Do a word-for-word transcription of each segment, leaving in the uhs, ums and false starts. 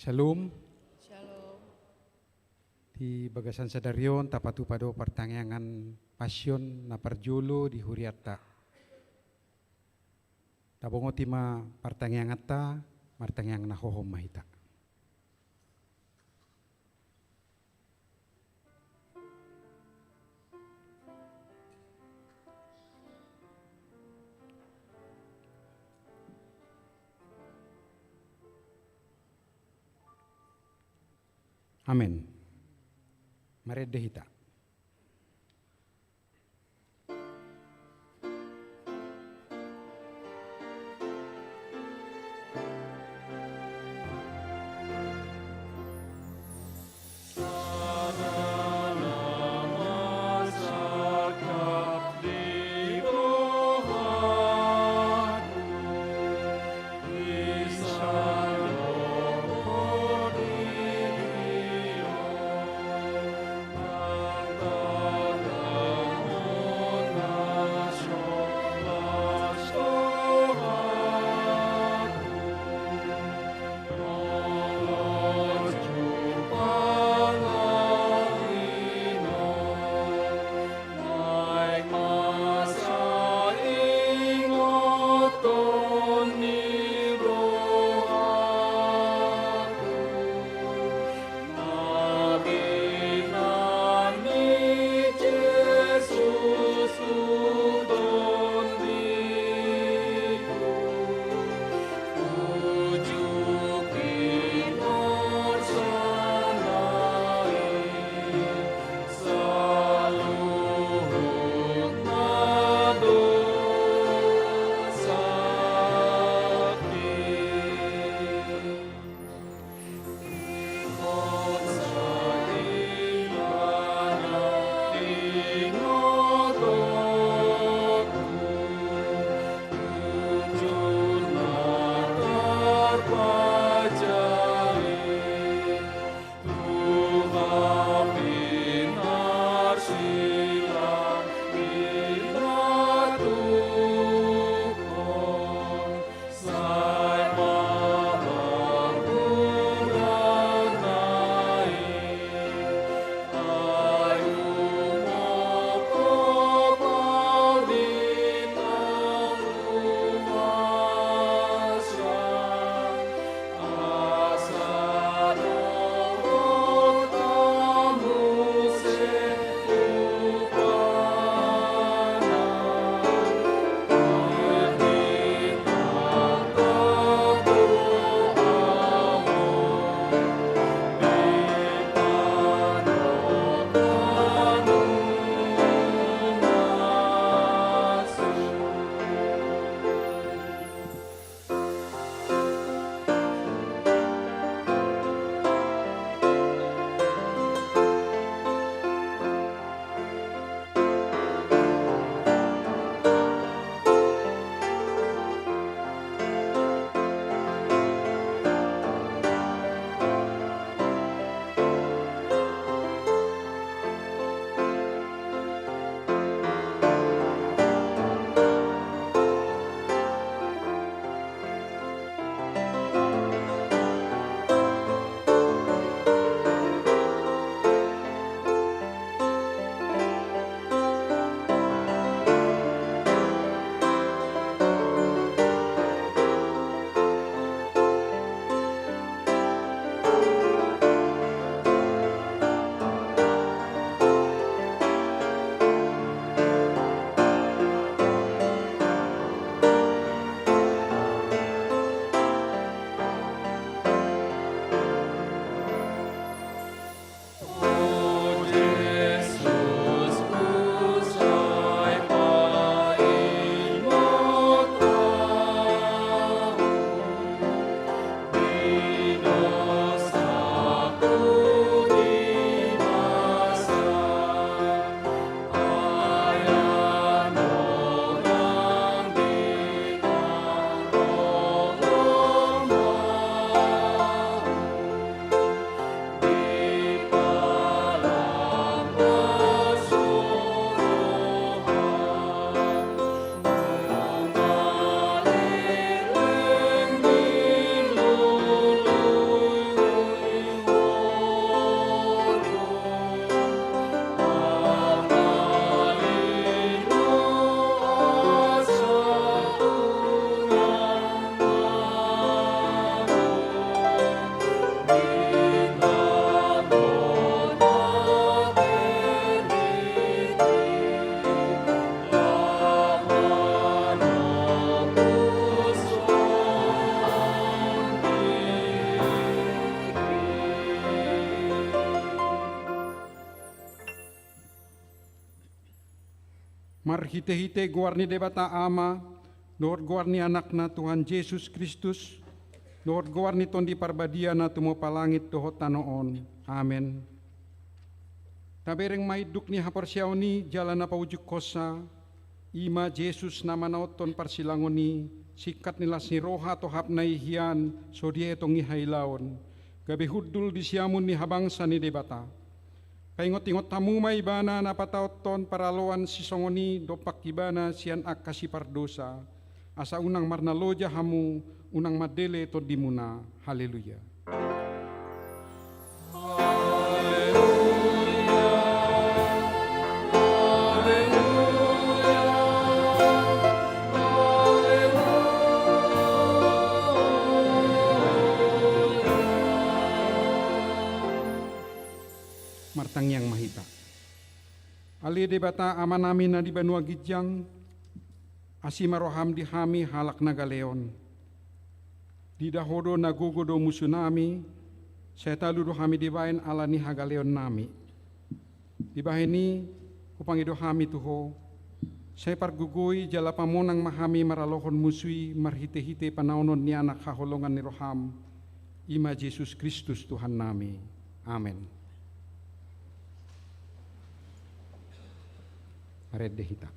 Shalom. Shalom. Di bagasan sadari on tapatupa do partangiangan Pasion na parjolo di hurianta. Tabongoti ma partangianganta, martangiang na hohom ma hita. Amen. Marende hita. Marhitehite goar ni Debata Ama, dohot goar ni Anakna Tuhan Jesus Kristus, dohot goar ni Tondi Parbadia na tumompa langit dohot tano on. Amen. Tabereng ma induk ni haporseaon i jala na paujunghonsa, i ma Jesus na manaonhon parsilangon i, singkat ni las ni roha tohapna i hian, so dietong i hailaon, gabe hundul di siamun ni habangsa ni Debata. Paingot-ingot hamu ma ibana na pataonhon paraloan sisongon i dompak ibana sian angka sipardosa, asa unang marnaloja hamu, unang mandele tondimuna. Haleluya. Martangiang ma hita. Ale Debata Amanami na di banua ginjang, asi ma roham di hami halak na galeon. Diida Ho do na gogo do musunami, sai talu do hami dibahen ala ni hagaleonnami. Dibahen i, hupangido hami tu Ho, sai pargogoi jala pamonang ma hami maralohon musu i marhite-hite panaonon ni Anak haholongan ni roham, i ma Jesus Kristus Tuhannami. Amen. Marende hita.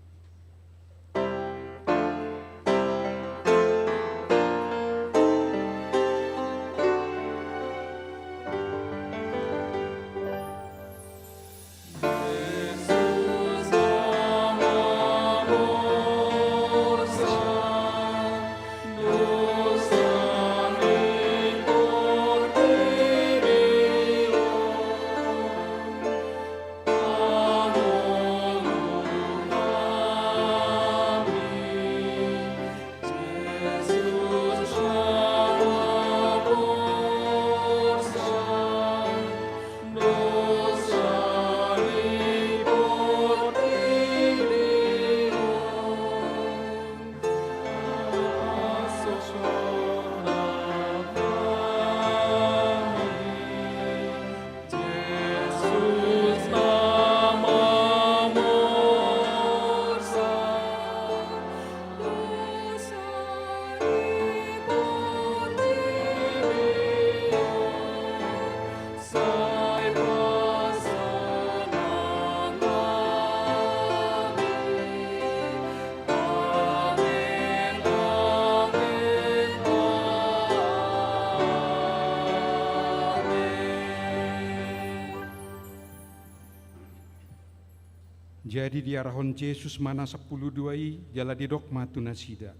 Jadi diarahon Jesus ma na sampulu dua i, jala didok ma tu nasida: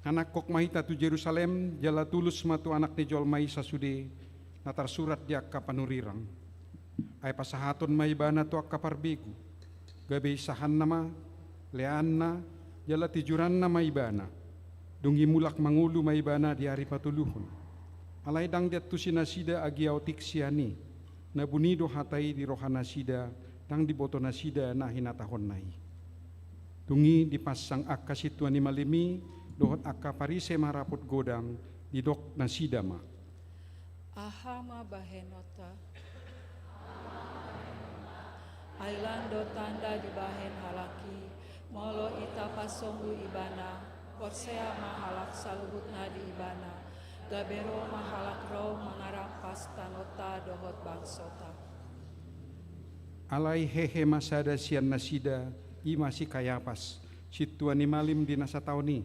Manangkok ma hita tu Jerusalem, jala tulus ma tu Anak ni jolma i sasude na tarsurat di angka panurirang. Ai pasahaton ma ibana tu angka parbegu, gabe isahanna ma, leanna, jala tijuranna ma ibana. Dung i mulak mangolu ma ibana di ari patoluhon. Alai ndang diantusi nasida agia otik sian i, na buni do hata i di rohanasida, ndang diboto nasida na hinatahonna i. Dung i dipansang angka sintua ni malim i dohot angka Parise marapot godang, didok nasida ma: Aha ma bahenonta? Ai lan do tanda dibahen halak i, molo ita pasombu ibana, porsea ma halak saluhutna di ibana, gabe ro ma halak Rom mangarampas tanonta dohot bangsota. Alai hehe ma sada sian nasida, i ma si Kayapas, sintua ni malim di na sataon i,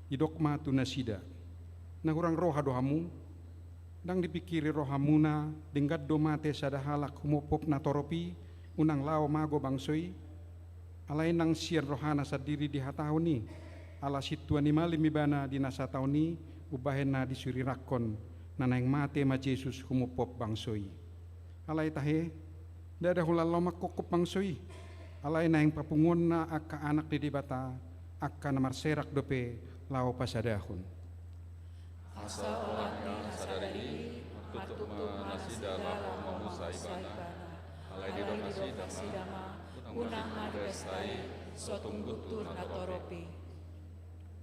didok ma tu nasida: Na hurang roha do hamu? Ndang dipingkiri rohamuna, denggan do mate sada halak humophop na torop i, unang laho mago bangso i? Alai nang sian rohana sandiri dihatahon i, ala sintua ni malim ibana di na sataon i, umbahen na disurirangkon, na naeng mate ma Jesus humophop bangso i. Alai tahe, ndada holan laho manghophop bangso i, alai naeng papunguonna angka anak ni Debata, angka na marserak dope laho pasadahon. Asa olat ni na sada i, martutup ma nasida laho mamusa ibana. Alai didok nasida ma: Unang ma dipesta i, so tung guntur na torop i.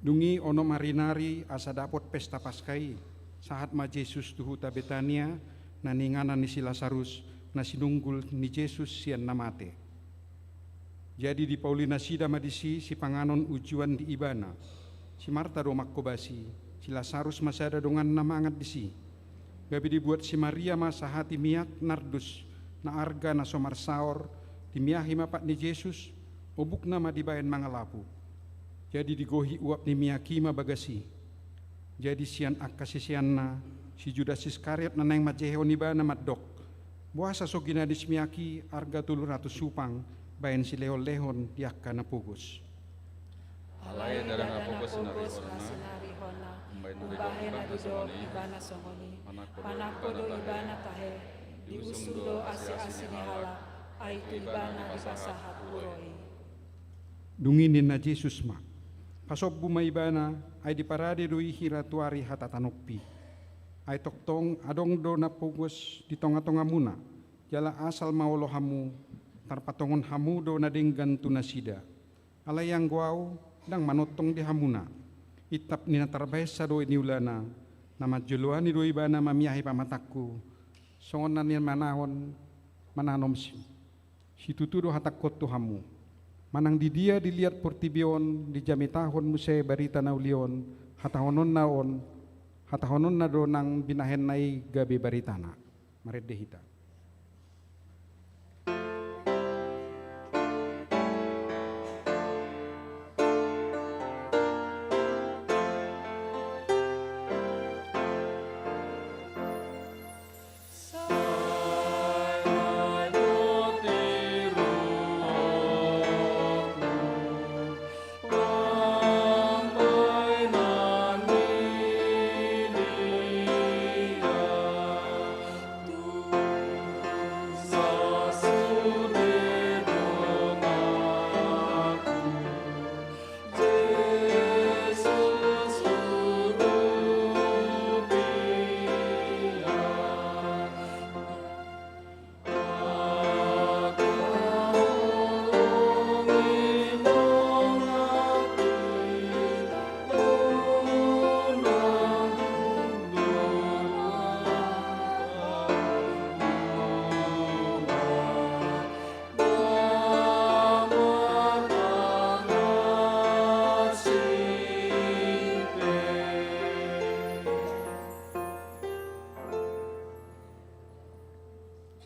Dung i onom ari nari asa dapot pesta Paska i, sahat ma Jesus tu huta Betania, na niinganan ni si Lasarus, na sinunggul ni Jesus sian na mate. Jadi dipauli nasida ma disi sipanganon ujuan di ibana. Si Marta do manghobasi, si Lasarus ma sada donganna mangan disi. Gabe dibuat si Maria ma sahati miak nardus, na arga na so marsaor, dimiahi ma pat ni Jesus, obukna ma dibaen mangalapu. Jadi digohi uap ni miak i ma bagas i. Jadi sian angka siseanna, si Judas Iskariot na naeng manjehehon ibana mandok, boasa so ginanis miak i arga tolu ratus hupang baen silehonlehon di angka na pogos. Alai ndada na pogos sinarihonna, umbahen na didok ibana songon i, manangko do ibana tahe, diusung do asiasi ni halak, ai tu ibana dipasahat huroi. Dung i ninna Jesus ma, pasombu ma ibana, ai diparade do i hira tu ari hata tanompi. Ai tongtong adong do na pogos di tongatongamuna, jala asal ma olo hamu, tarpatongon hamu do na denggan tu nasida. Alai anggo ahu, ndang manongtong di hamuna. Intap ni na tarbahensa do i niulana, na manjoloani do ibana mamiahi pamatangku, songon na nimanahon mananom si Situtu do hatangkon tu hamu. Manang di dia diliat portibi on, dijamitahon muse barita na uli on, hatahononna on, hatahononna do nang binahenna i gabe baritana. Marende hita.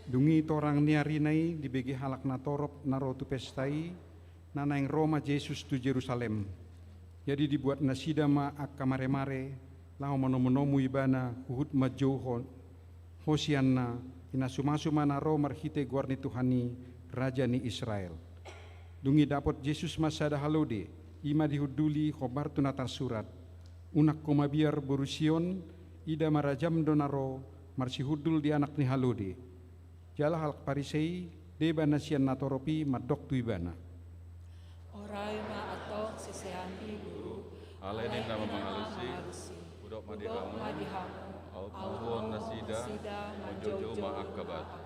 Dung i torang ni arina i dibege halak na torop na ro tu pesta i, na naeng ro ma Jesus tu Jerusalem. Jadi dibuat nasida ma angka maremare, laho manomunomu ibana huhut manjou ho-, hosianna, pinasumasu ma na ro marhite goar ni Tuhan i, Raja ni Israel. Dung i dapot Jesus ma sada halode, i ma dihunduli hombar tu na tarsurat: Unang ho mabiar boru Sion, ida ma rajam do na ro, marsihundul di anak ni halode. Jala halak Parise i, deba na sian na torop i mandok tu ibana: Orai ma antong siseanmi, Guru. Alai ninna ma mangalusi, hudok ma di hamu, aut manghuhut nasida, manjoujou ma angka batu.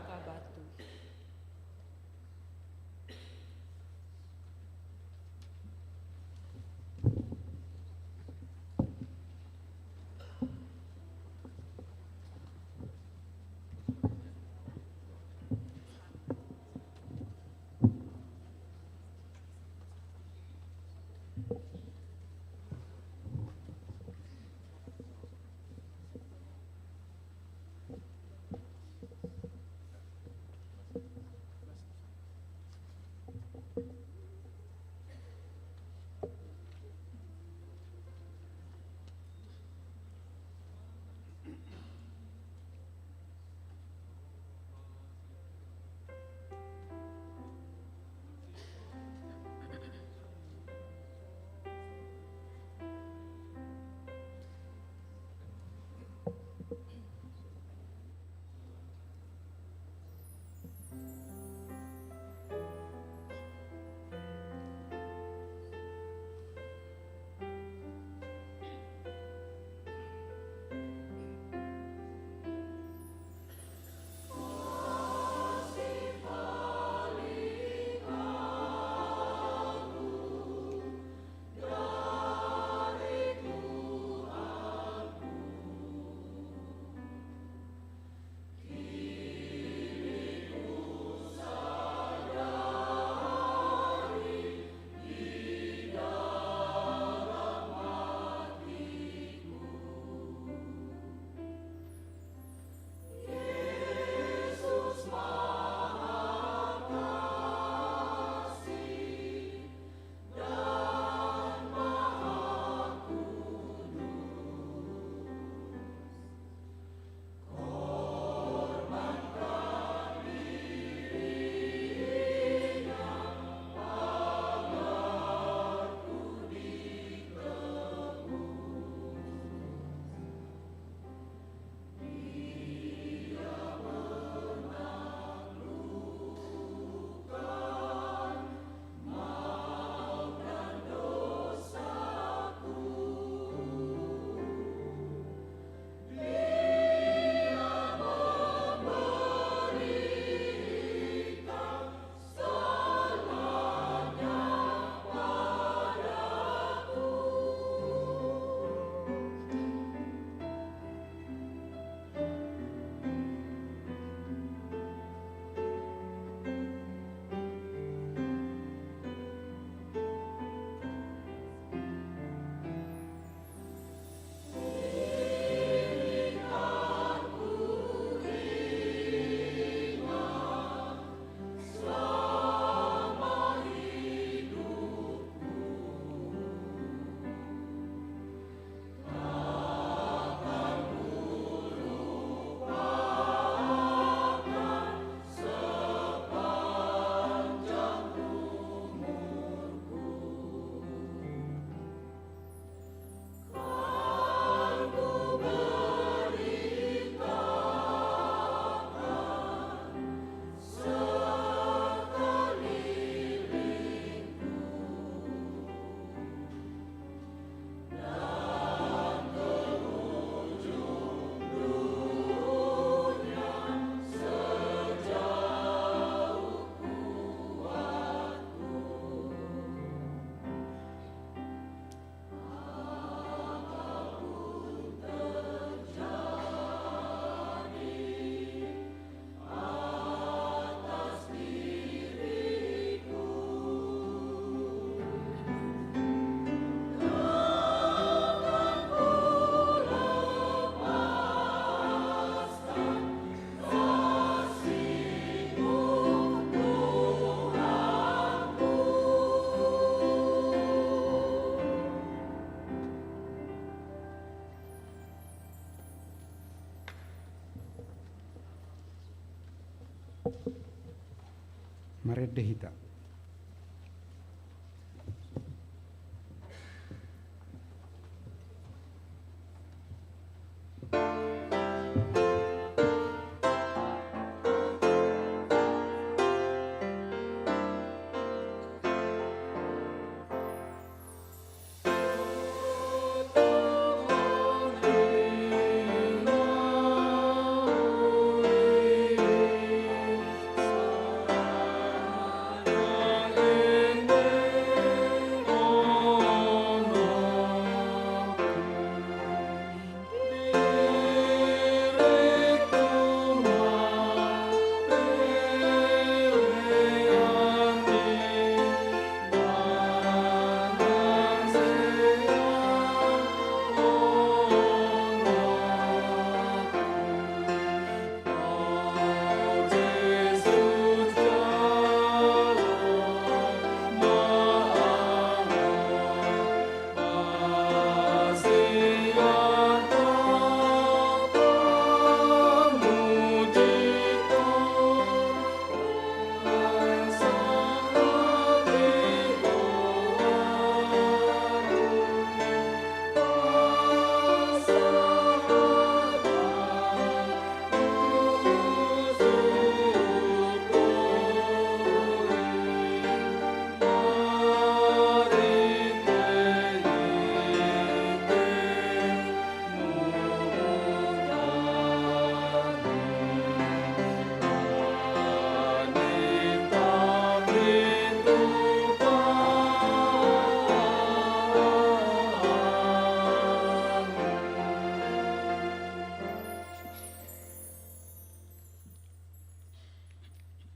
Marende hita.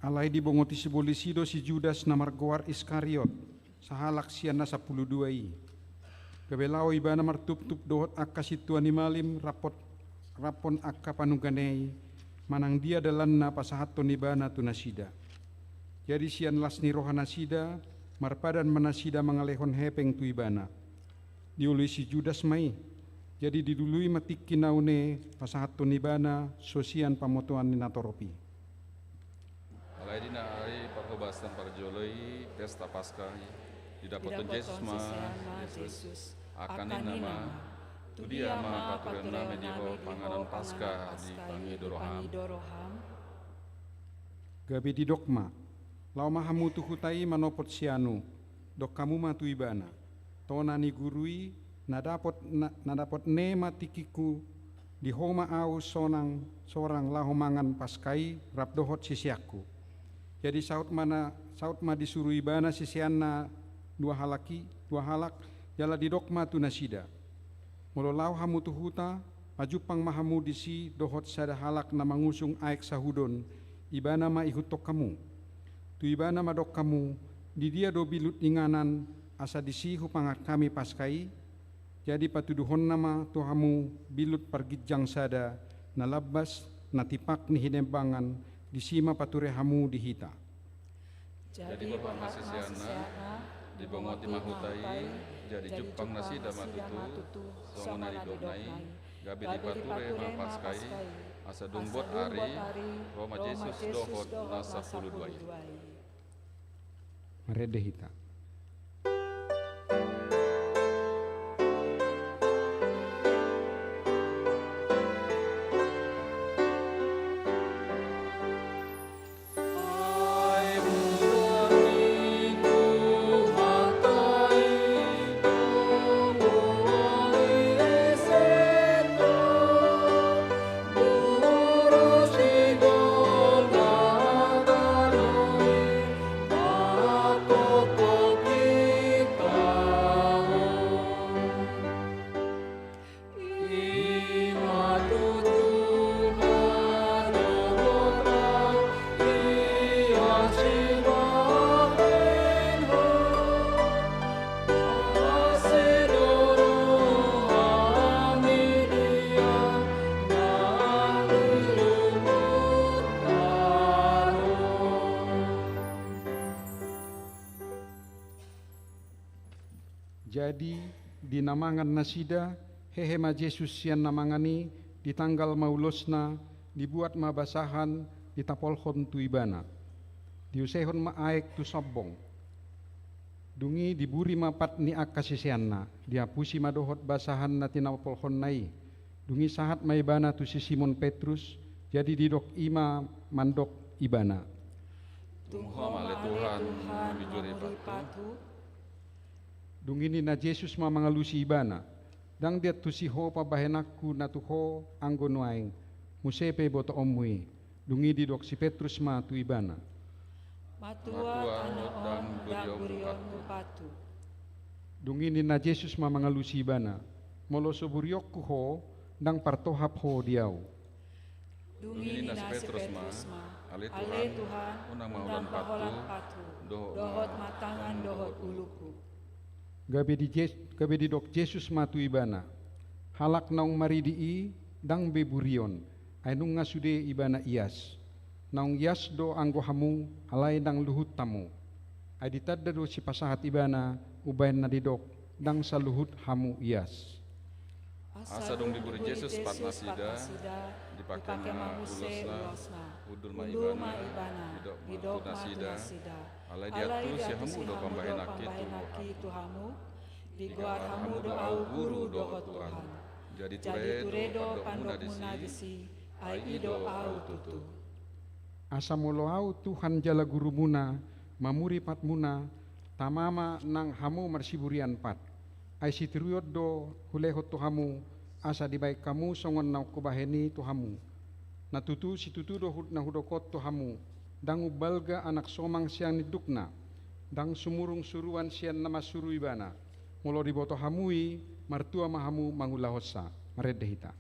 Alai dibongoti sibolis i do si Judas na margoar Iskariot, sahalak sian na sampulu dua i. Gabe laho ibana martuptup dohot angka sintua ni malim rap dohot, rap dohot angka panungga na i, manang dia dalanna pasahathon ibana tu nasida. Jadi sian las ni roha nasida, marpadan ma nasida mangalehon hepeng tu ibana. Dioloi si Judas ma i. Jadi didului ma tingki na une pasahathon ibana so sian pamotoan ni natorop i. Alai di na ari parhobasan parjolo i, pesta Paska i, didapothon Jesus ma Jesus. Angka ninna ma: Tudia ma patureon nami di ho panganon Paska di pangido roham? Gabe didok ma: Laho ma hamu tu huta i manopot sianu, dok hamu ma tu ibana: Tona ni guru i, na dapot, na, na dapot ne ma tingkingku, di ho ma ahu sonang, sorang laho mangan Paska i rap dohot siseanku. Jadi saut ma na, saut ma disuru ibana siseanna dua halak i, dua halak, jala didok ma tu nasida: Molo laho hamu tu huta, pajumpang ma hamu disi dohot sada halak na mangusung aek sahudon, ibana ma ihuthon hamu. Tu ibana ma dok hamu: Didia do bilut inganan, asa disi hupangan hami Paska i? Jadi patuduhonna ma tu hamu bilut parginjang sada, na lambas, na tipak ni hinembangan, disi ma pature hamu di hita. Jadi borhat ma siseanna, dibongoti ma huta i, jadi jumpang nasida ma tutu songon na nidokna i, gabe dipature ma Paska i, asa dung bot ari, ro ma Jesus dohot na sampulu dua i. Marende hita. Jadi, di na mangan nasida, hehe ma Jesus sian na mangan i, ditanggal ma ulosna, dibuat ma basahan, ditapolhon tu ibana. Diusehon ma aek tu sombong. Dung i diburi ma pat ni angka siseanna, diapusi ma dohot basahan na tinapolhonna i. Dung i sahat ma ibana tu si Simon Petrus, jadi didok i ma mandok ibana: Tung ho ma ale Tuhan, mamijuri pat hu. Dung i ninna Jesus ma mangalusi ibana: Ndang diantusi ho pambahenanku na tu ho anggo nuaeng, muse pe botoonmu i. Dung i didok si Petrus ma tu ibana: Matua, tano on ndang burionmu pat hu. Dung i ninna Jesus ma mangalusi ibana: Molo so burionku ho, ndang partohap ho di ahu. Dung i ninna si Petrus ma: Ale Tuhan, unang ma holan pat hu, dohot ma tangan dohot uluku. Gabe di Jes-, gabe didok Jesus ma tu ibana: Halak naung maridi i ndang be burion, ai nunga sude ibana ias. Naung ias do anggo hamu, alai ndang luhut hamu. Ai ditanda do sipasahat ibana umbahen na didok: Ndang saluhut hamu ias. Asa dung diburi Jesus pat nasida, dipangke ma ulosna, hundul ma ibana, didok ma tu nasida: Alai diantusi hamu do pambahenanki tu hamu. Digoar hamu do ahu Guru dohot Tuhan. Jadi ture do pandokmuna disi, ai i do ahu tutu. Asa molo ahu Tuhan jala Gurumuna, mamuri patmuna, tama ma nang hamu marsiburian pat. Ai sitiruon do hulehon tu hamu, asa dibahen hamu songon naung hubahen i tu hamu. Na tutu situtu do hu-, na hudok on tu hamu: Ndang umbalga anak somang sian indukna, ndang sumurung suruan sian na mansuru ibana. Molo diboto hamu i, martua ma hamu mangulahonsa. Marende hita.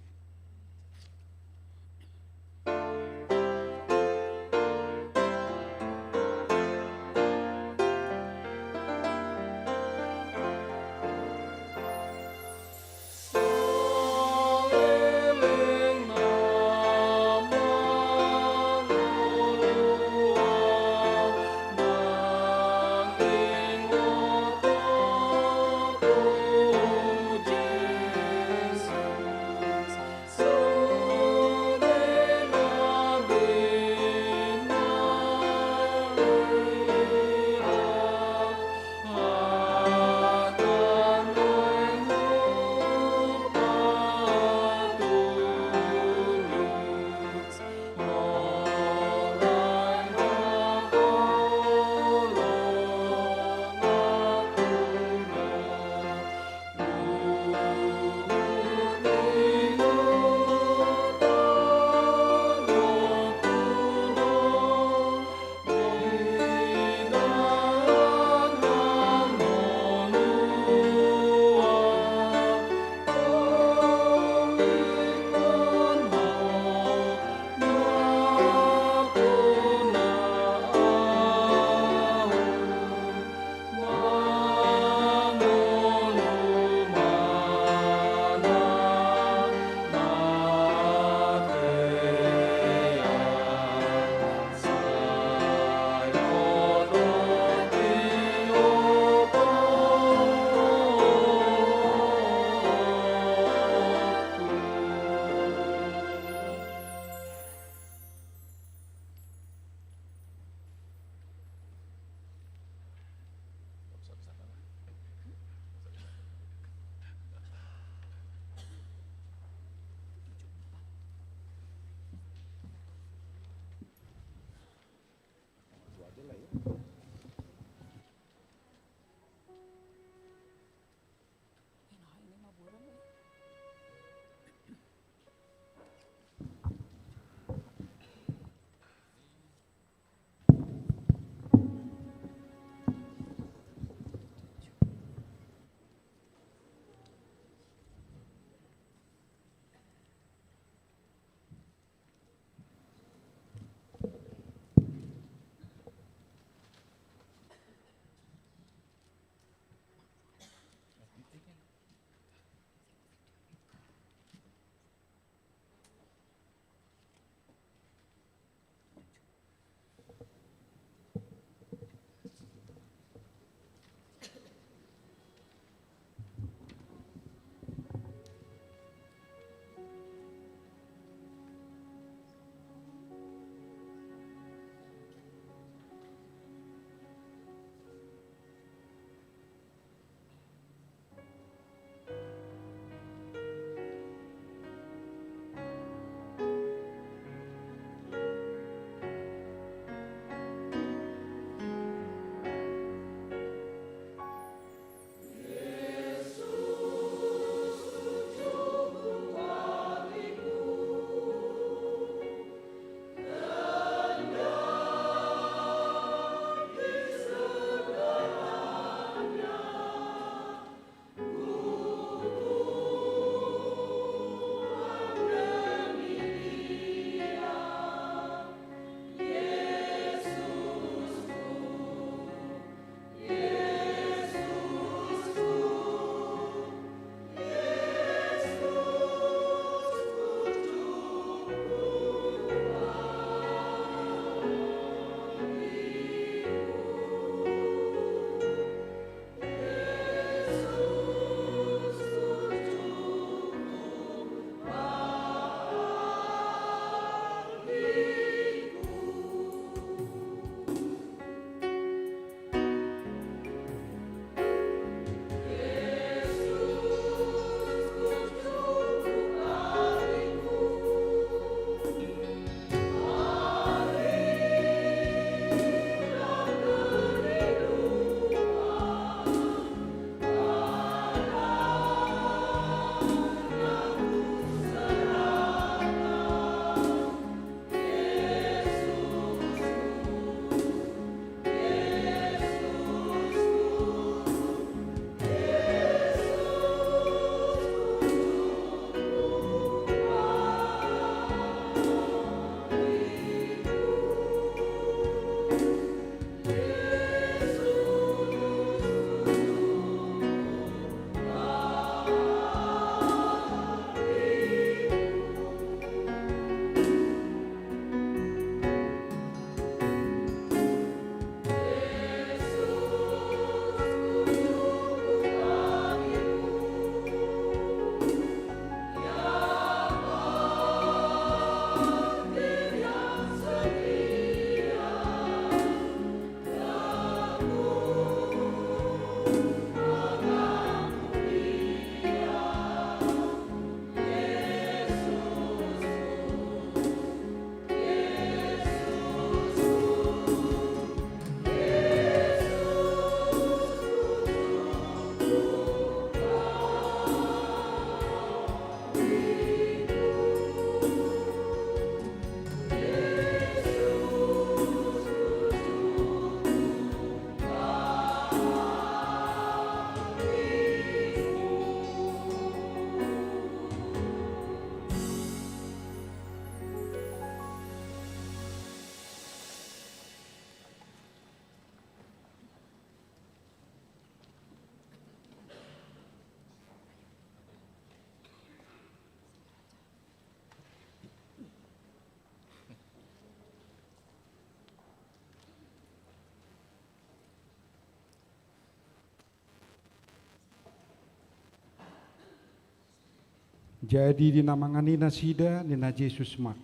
Jadi di na mangan i nasida, ninna Jesus ma: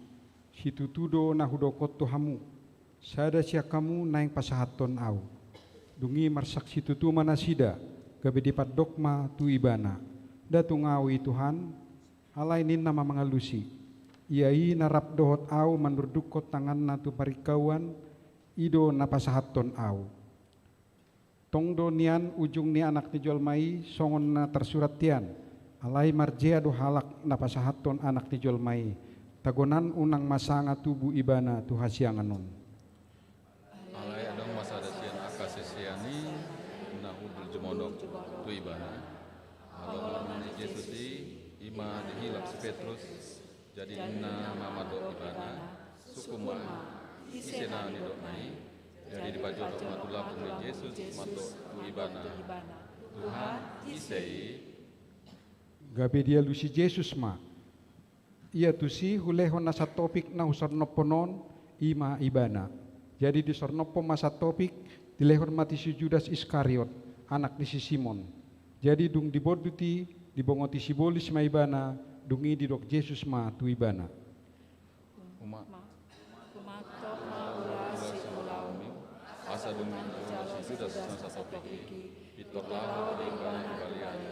Situtu do na hudok on tu hamu, sada sian hamu naeng pasahathon Ahu. Dung i marsaksi tutu ma nasida, gabe dipandok ma tu Ibana: Nda tung Ahu i, Tuhan? Alai ninna ma mangalusi: Ia i na rap dohot Ahu manurdukhon tanganna tu paringkahuan, i do na pasahathon Ahu. Tong do nian ujung ni Anak ni jolma i songon na tarsurat hian. Alai marjea do halak na pasahathon Anak ni jolma i, tagonan unang ma sanga tubu ibana tu hasiangan on. Alai adong ma sada sian angka sisean i na hundul jumondok tu Ibana. Molo ninna Jesus i, i ma dihilap si Petrus. Jadi ninna ma mandok Ibana: Sungkun ma, ise na nidokna i? Jadi dipajojok ma tu lambung ni Jesus mandok tu Ibana: Tuhan, ise i? Gabe dialusi Jesus ma: Ia tusi hulehon na santopik na husornophon on, i ma ibana. Jadi disornophon ma santopik, dilehon ma tu si Judas Iskariot, anak ni si Simon. Jadi dung dibondut i, dibongoti sibolis ma ibana, dung i didok Jesus ma tu ibana: Uma, uma tong ma ulaon siulaonmu, asa dung diboan si Judas na santopik i, pintor laho do ibana tu balian i.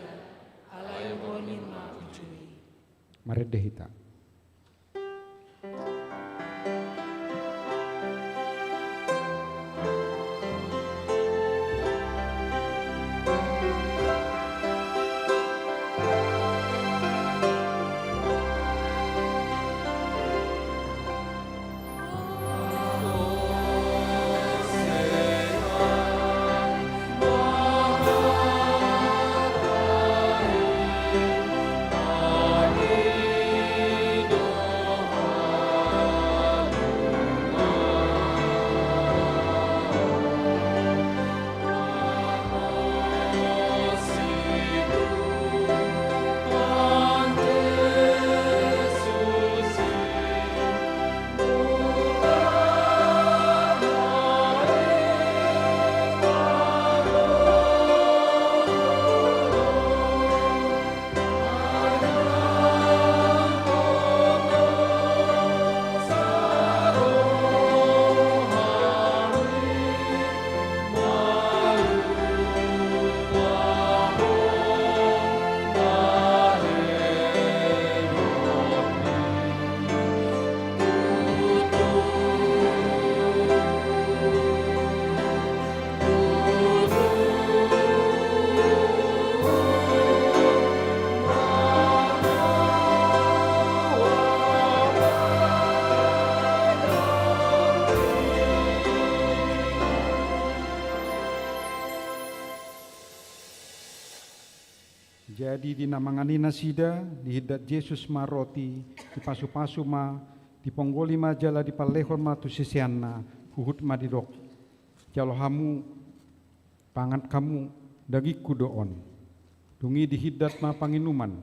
Alai ogohon ma uju i. Marende hita. Jadi di na mangan i nasida, dihindat Jesus ma roti, dipasupasu ma, diponggoli ma jala dipallehon ma tu siseanna, huhut ma didok: Jalo hamu, pangan hamu, dagingku do on. Dung i dihindat ma panginuman,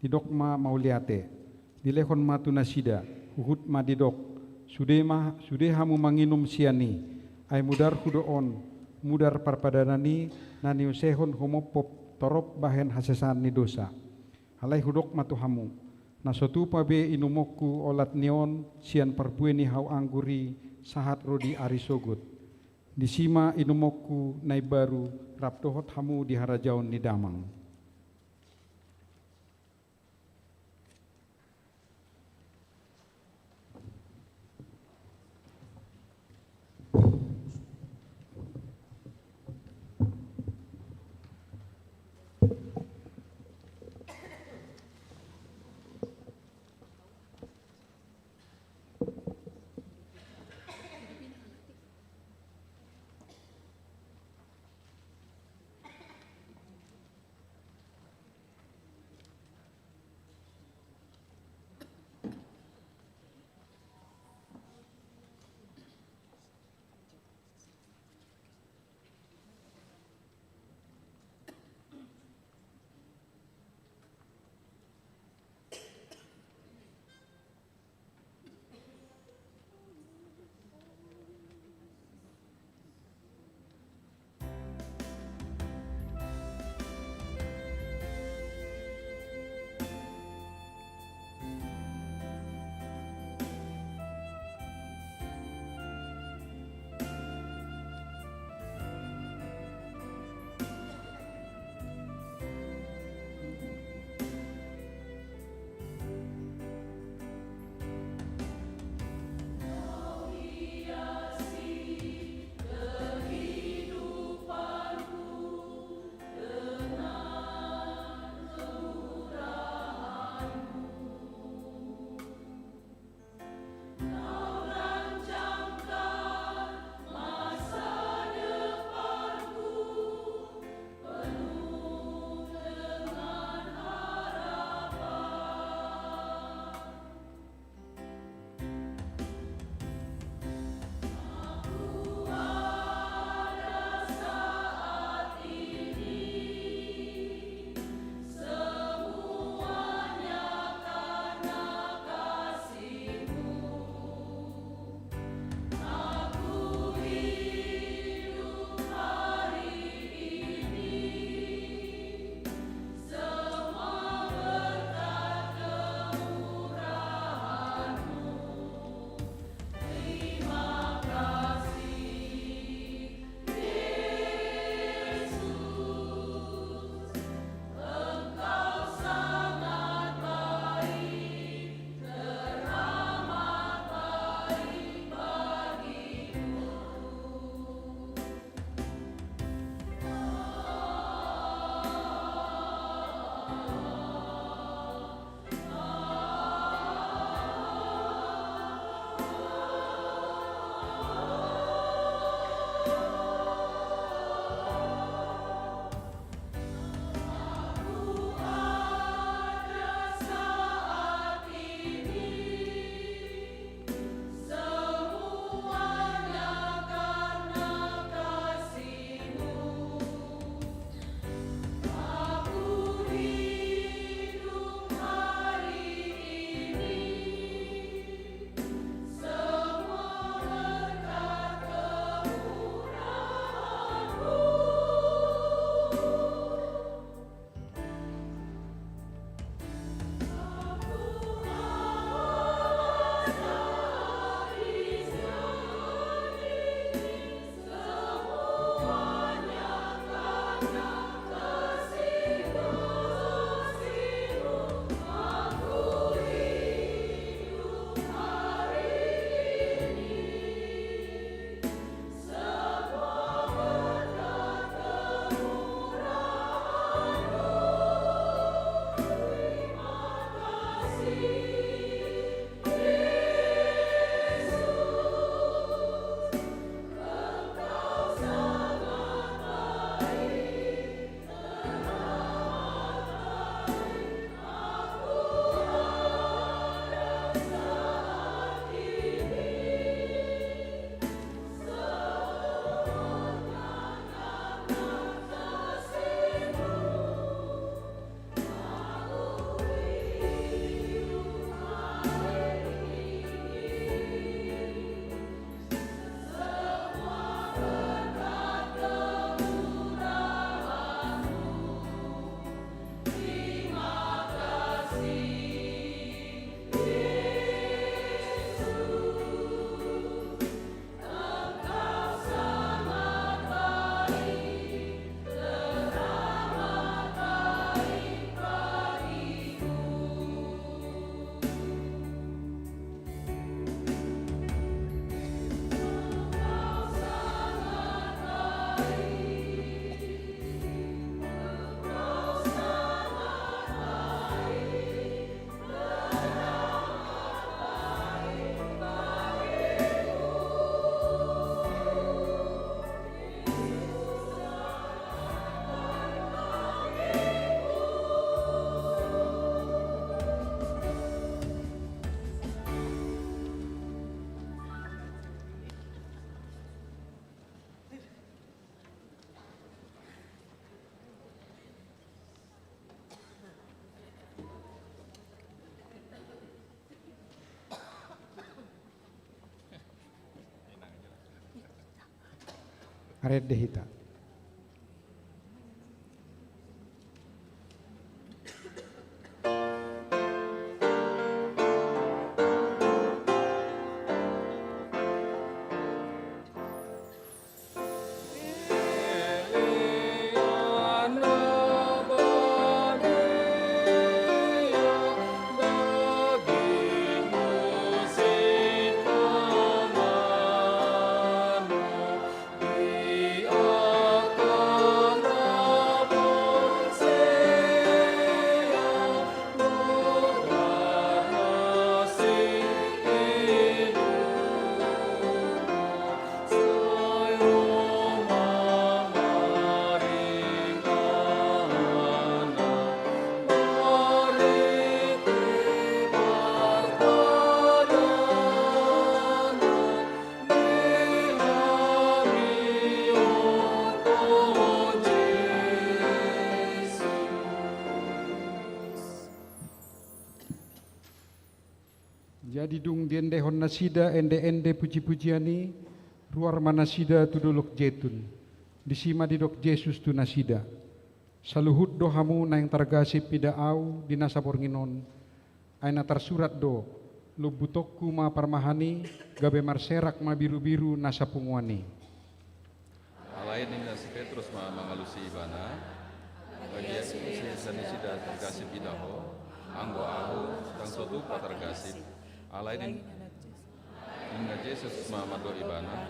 didok ma mauliate, dilehon ma tu nasida, huhut ma didok: Sude ma, sude hamu manginum sian i, ai mudarhu do on, mudar parpadanan i, na niusehon humophop torop bahen hasesaan ni dosa. Alai hudok ma tu hamu: Na so tupa be inumonku olat ni on sian parbue ni hau anggur i sahat ro di ari sogot. Disi ma inumonku na imbaru rap dohot hamu di harajaon ni Damang. Marende hita. Jadi dung diendehon nasida ende-ende puji-pujian i, ruar ma nasida tu Dolok Jetun. Disi ma didok Jesus tu nasida: Saluhut do hamu naeng targasip mida Ahu di nasa borngin on. Ai na tarsurat do: Lombutonku ma parmahan i, gabe marserak ma birubiru nasa punguan i. Alai ninna si Petrus ma mangalusi Ibana: Bagian ise sian nasida targasip mida Ho, anggo Ahu ndang so tupa targasip. Alai ninna Jesus ma mandok ibana: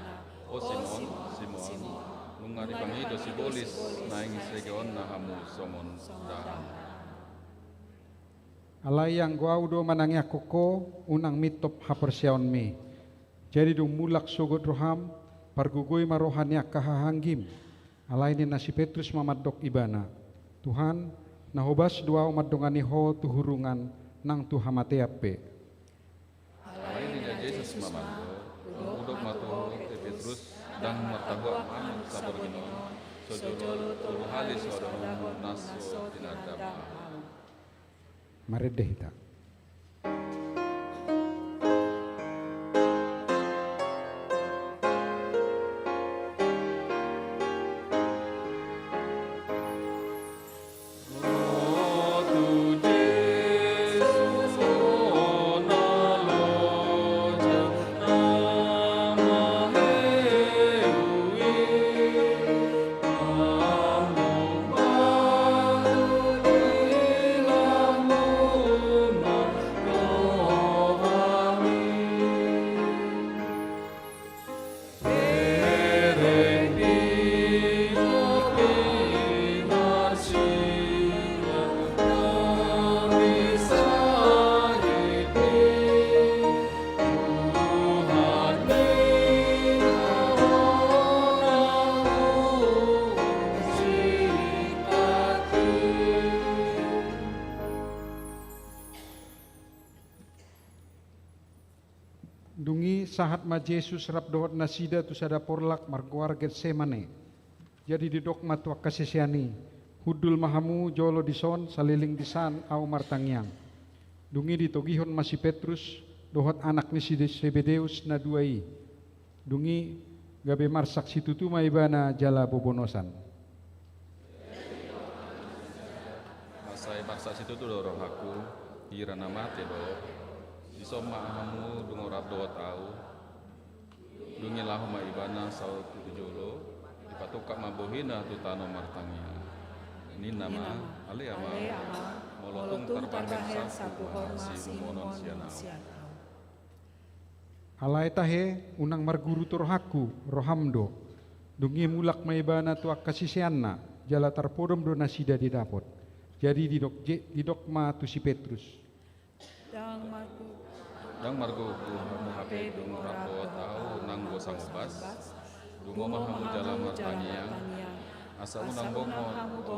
O Simon, Simon, nunga dipangido sibolis naeng segeonna hamu songon dahahang. Alai anggo Ahu do manangiangkon ho, unang mintop haporseaonmi. Jadi dung mulak sogot roham, pargogoi ma roha ni angka hahaanggim. Alai ninna si Petrus ma mandok ibana: Tuhan, na hobas do ahu mandongani Ho tu hurungan nang tu hamatean pe. Alai ninna Jesus ma mandok: Hudok ma tu ho, e Petrus, ndang martahuak manuk saborngin on, so jolo tolu hali so adahonmu na so tinandam ahu. Marende hita. Dung i sahat ma Jesus rap dohot nasida tu sada porlak margoar Getsemane. Jadi didok ma tu angka sisean i: Hundul ma hamu jolo dison, saleleng disan ahu martangiang. Dung i ditogihon ma si Petrus dohot anak ni si Sebedeus na dua i. Dung i gabe marsak situtu ma ibana jala bobonosan. Asa marsak situtu do rohangku, hira na mate do. Dison ma hamu dung rap dohot ahu. Dung i laho ma ibana saut tu jolo, dipatungkap ma bohina tu tano martangiang. Ninna ma: Ale Ama, molo tung tarbahen, sampuhon ma siumonon sian ahu. Alai tahe, unang marguruto rohangku, roham do. Dung i mulak ma ibana tu angka siseanna, jala tarpodom do nasida didapot. Jadi didok, didok ma tu si Petrus: Ndang margogo hamu hape dung rap dohot ahu nanggo sangobas? Dungo ma hamu jala martangiang, asa unang bongok tu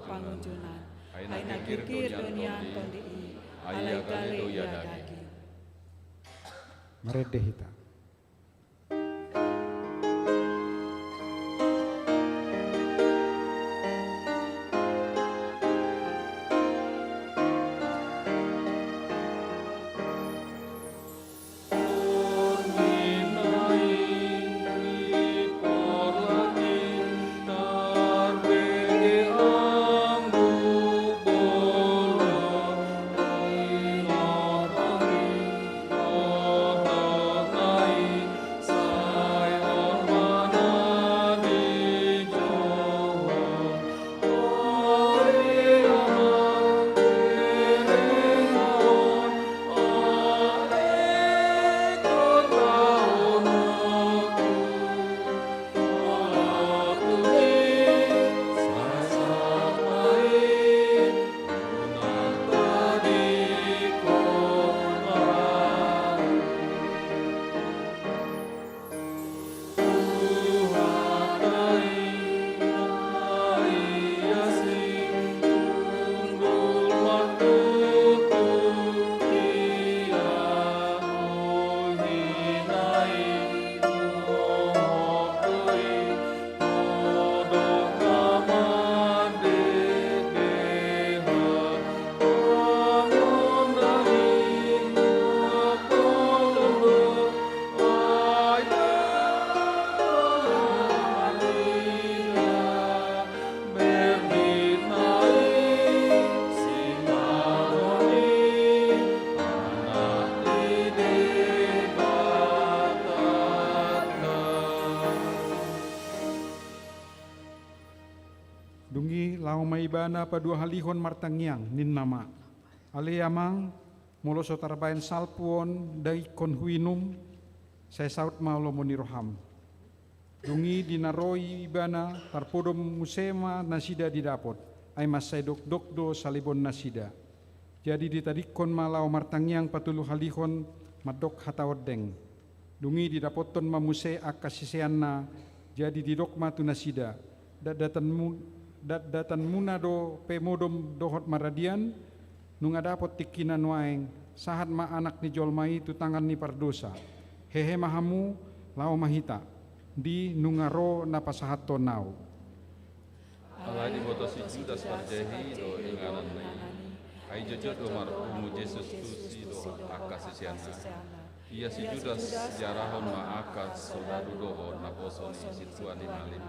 pangunjunan. Ai na girgir do nian tondi i, alai gale do ia daging. Marende hita. Laho ma ibana paduahalihon martangiang, ninna ma: Ale Amang, molo so tarbaen salpu on daingkon huinum, sai saut ma lomo ni roham. Dung i di na ro ibana tarpodom muse ma nasida didapot, ai mansai dokdok do salibon nasida. Jadi ditadingkon ma laho martangiang patoluhalihon mandok hata ondeng. Dung i didapothon ma muse angka siseanna, jadi didok ma tu nasida: Datdatanmu, datdatanmuna dope modom dohot maradian? Nunga dapot tingkina nuaeng, sahat ma Anak ni jolma i tu tangan ni pardosa. Hehe ma hamu, laho ma hita, di nunga ro na pasahathon ahu. Alai diboto si Judas Parjehe i do inganan na i. Ai jotjot do marpungu Jesus tusi dohot angka siseanna. Ia si Judas diarahon ma angka soldadu dohot naposo ni sintua ni malim.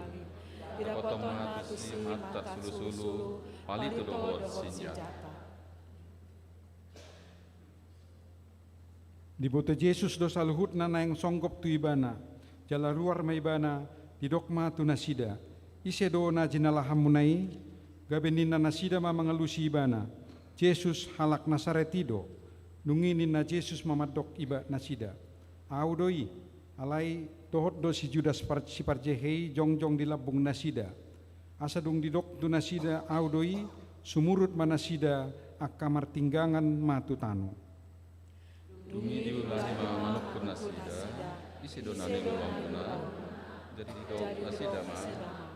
Didapothon ma tusi mantat sulusulu, palitu dohot sinjata. Diboto Jesus do saluhutna naeng songgop tu ibana, jala ruar ma ibana, didok ma tu nasida: Ise do na jinalahanmuna i? Gabe ninna nasida ma mangalusi ibana: Jesus halak Nasaret i do. Dung i ninna Jesus ma mandok iba nasida: Ahu do i. Alai dohot do si Judas Par-, si Parjehe i jongjong di lambung nasida. Asa dung didok tu nasida: Ahu do i, sumurut ma nasida, angka martinggangan ma tu tano. Dung i diulahi ma manungkun nasida: Ise do na niluluanmuna? Jadi didok nasida ma: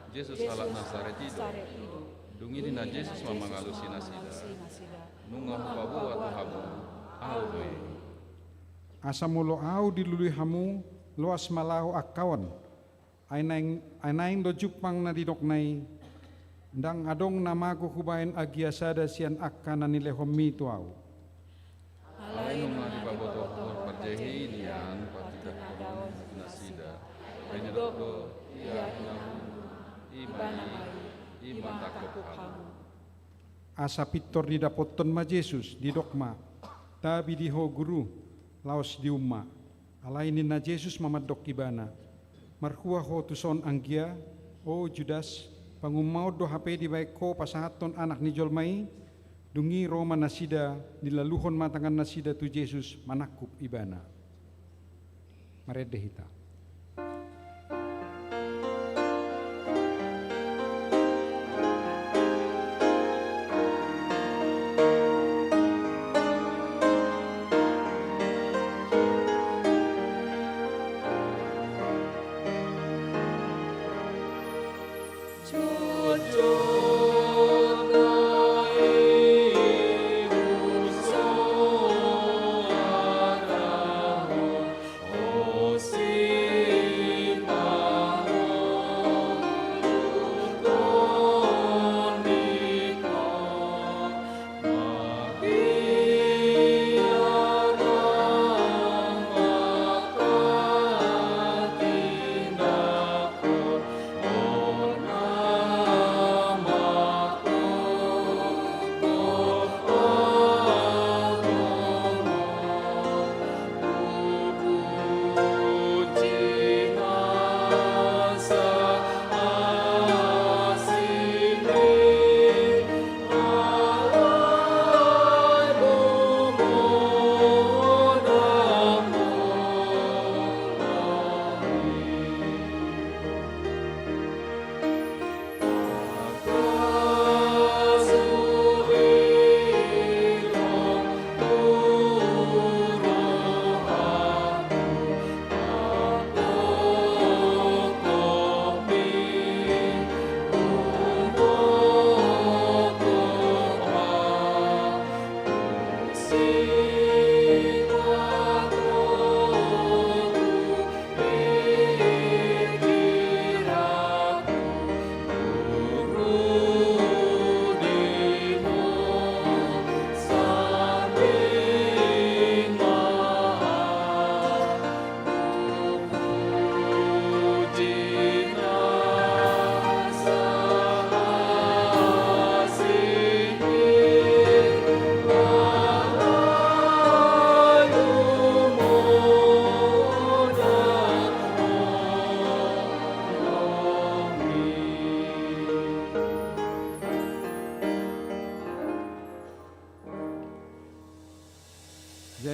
Jesus halak Nasaret i do. Dung i ninna Jesus ma mangalusi nasida: Nunga hupaboa tu hamu, Ahu do i. Asa molo Ahu dilului hamu, loas ma laho angka on. Ai naeng, ai naeng do jumpang na nidokna i: Ndang adong na mago hubaen agia sada sian angka na nilehonmi tu Ahu. Alai nunga dipabotohon Parjehe i nian, patingkahon nasida. Ai didok do: Ia inganan, ibana ma i, i ma tangkop hamu. Asa pintor didapothon ma Jesus, didok ma: Tabi di ho Guru, laos dium ma. Alai ninna Jesus ma mandok ibana: Marhua ho tuson anggia, o Judas? Pangummaon do hape dibaen ho pasahathon Anak ni jolma i? Dung i ro ma nasida, nilaluhon ma tangan nasida tu Jesus manangkup ibana. Marende hita.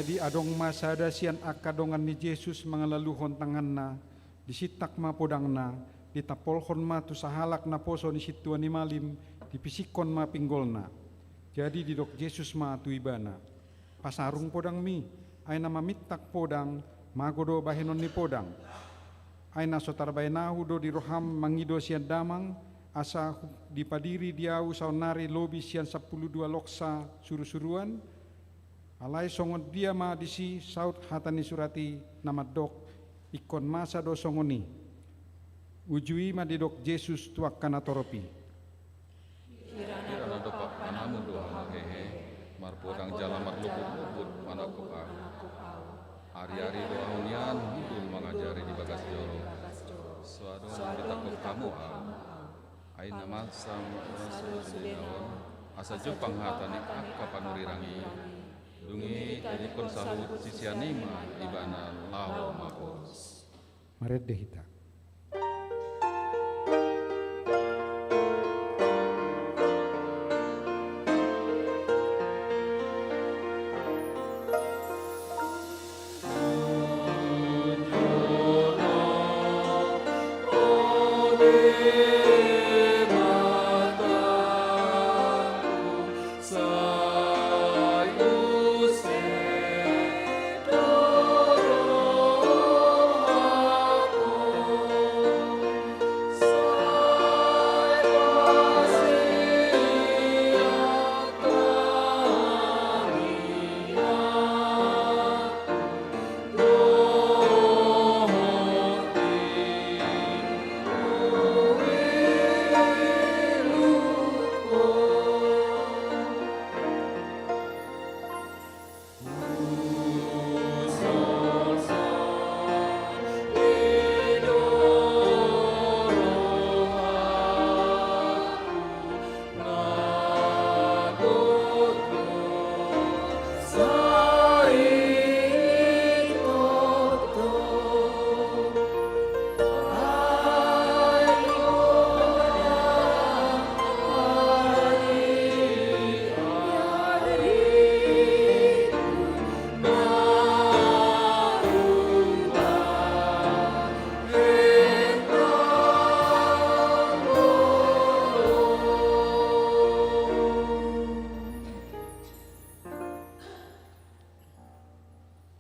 Jadi adong ma sada sian angka dongan ni Jesus mangalaluhon tanganna, disintak ma podangna, ditampolhon ma tu sahalak naposo ni sintua ni malim, dipisikkon ma pinggolna. Jadi didok Jesus ma tu ibana: Pasarung podangmi, ai na mamintak podang, mago do bahenon ni podang. Ai na so tarbahen ahu do di roham mangido sian damang, asa hu-, dipadiri di ahu saonnari lobi sian sampulu dua loksa surusuruan? Alai songon dia ma disi saut hata ni surat i na mandok: Ingkon masa do songon i. Uju i ma didok Jesus tu angka natorop i: Hira na dompak hanamu do hamu hehe, marpodang jala marluput-luput manangkup ahu. Ari-ari do ahu nian hundul mangajari di bagas joro. So adong ditangkup hamu ahu. Ai na masa ma sude na on, asa jumpang hata ni angka panurirang i. Dung i tadingkon saluhut sisean i ma ibana laho mapos. Marende hita.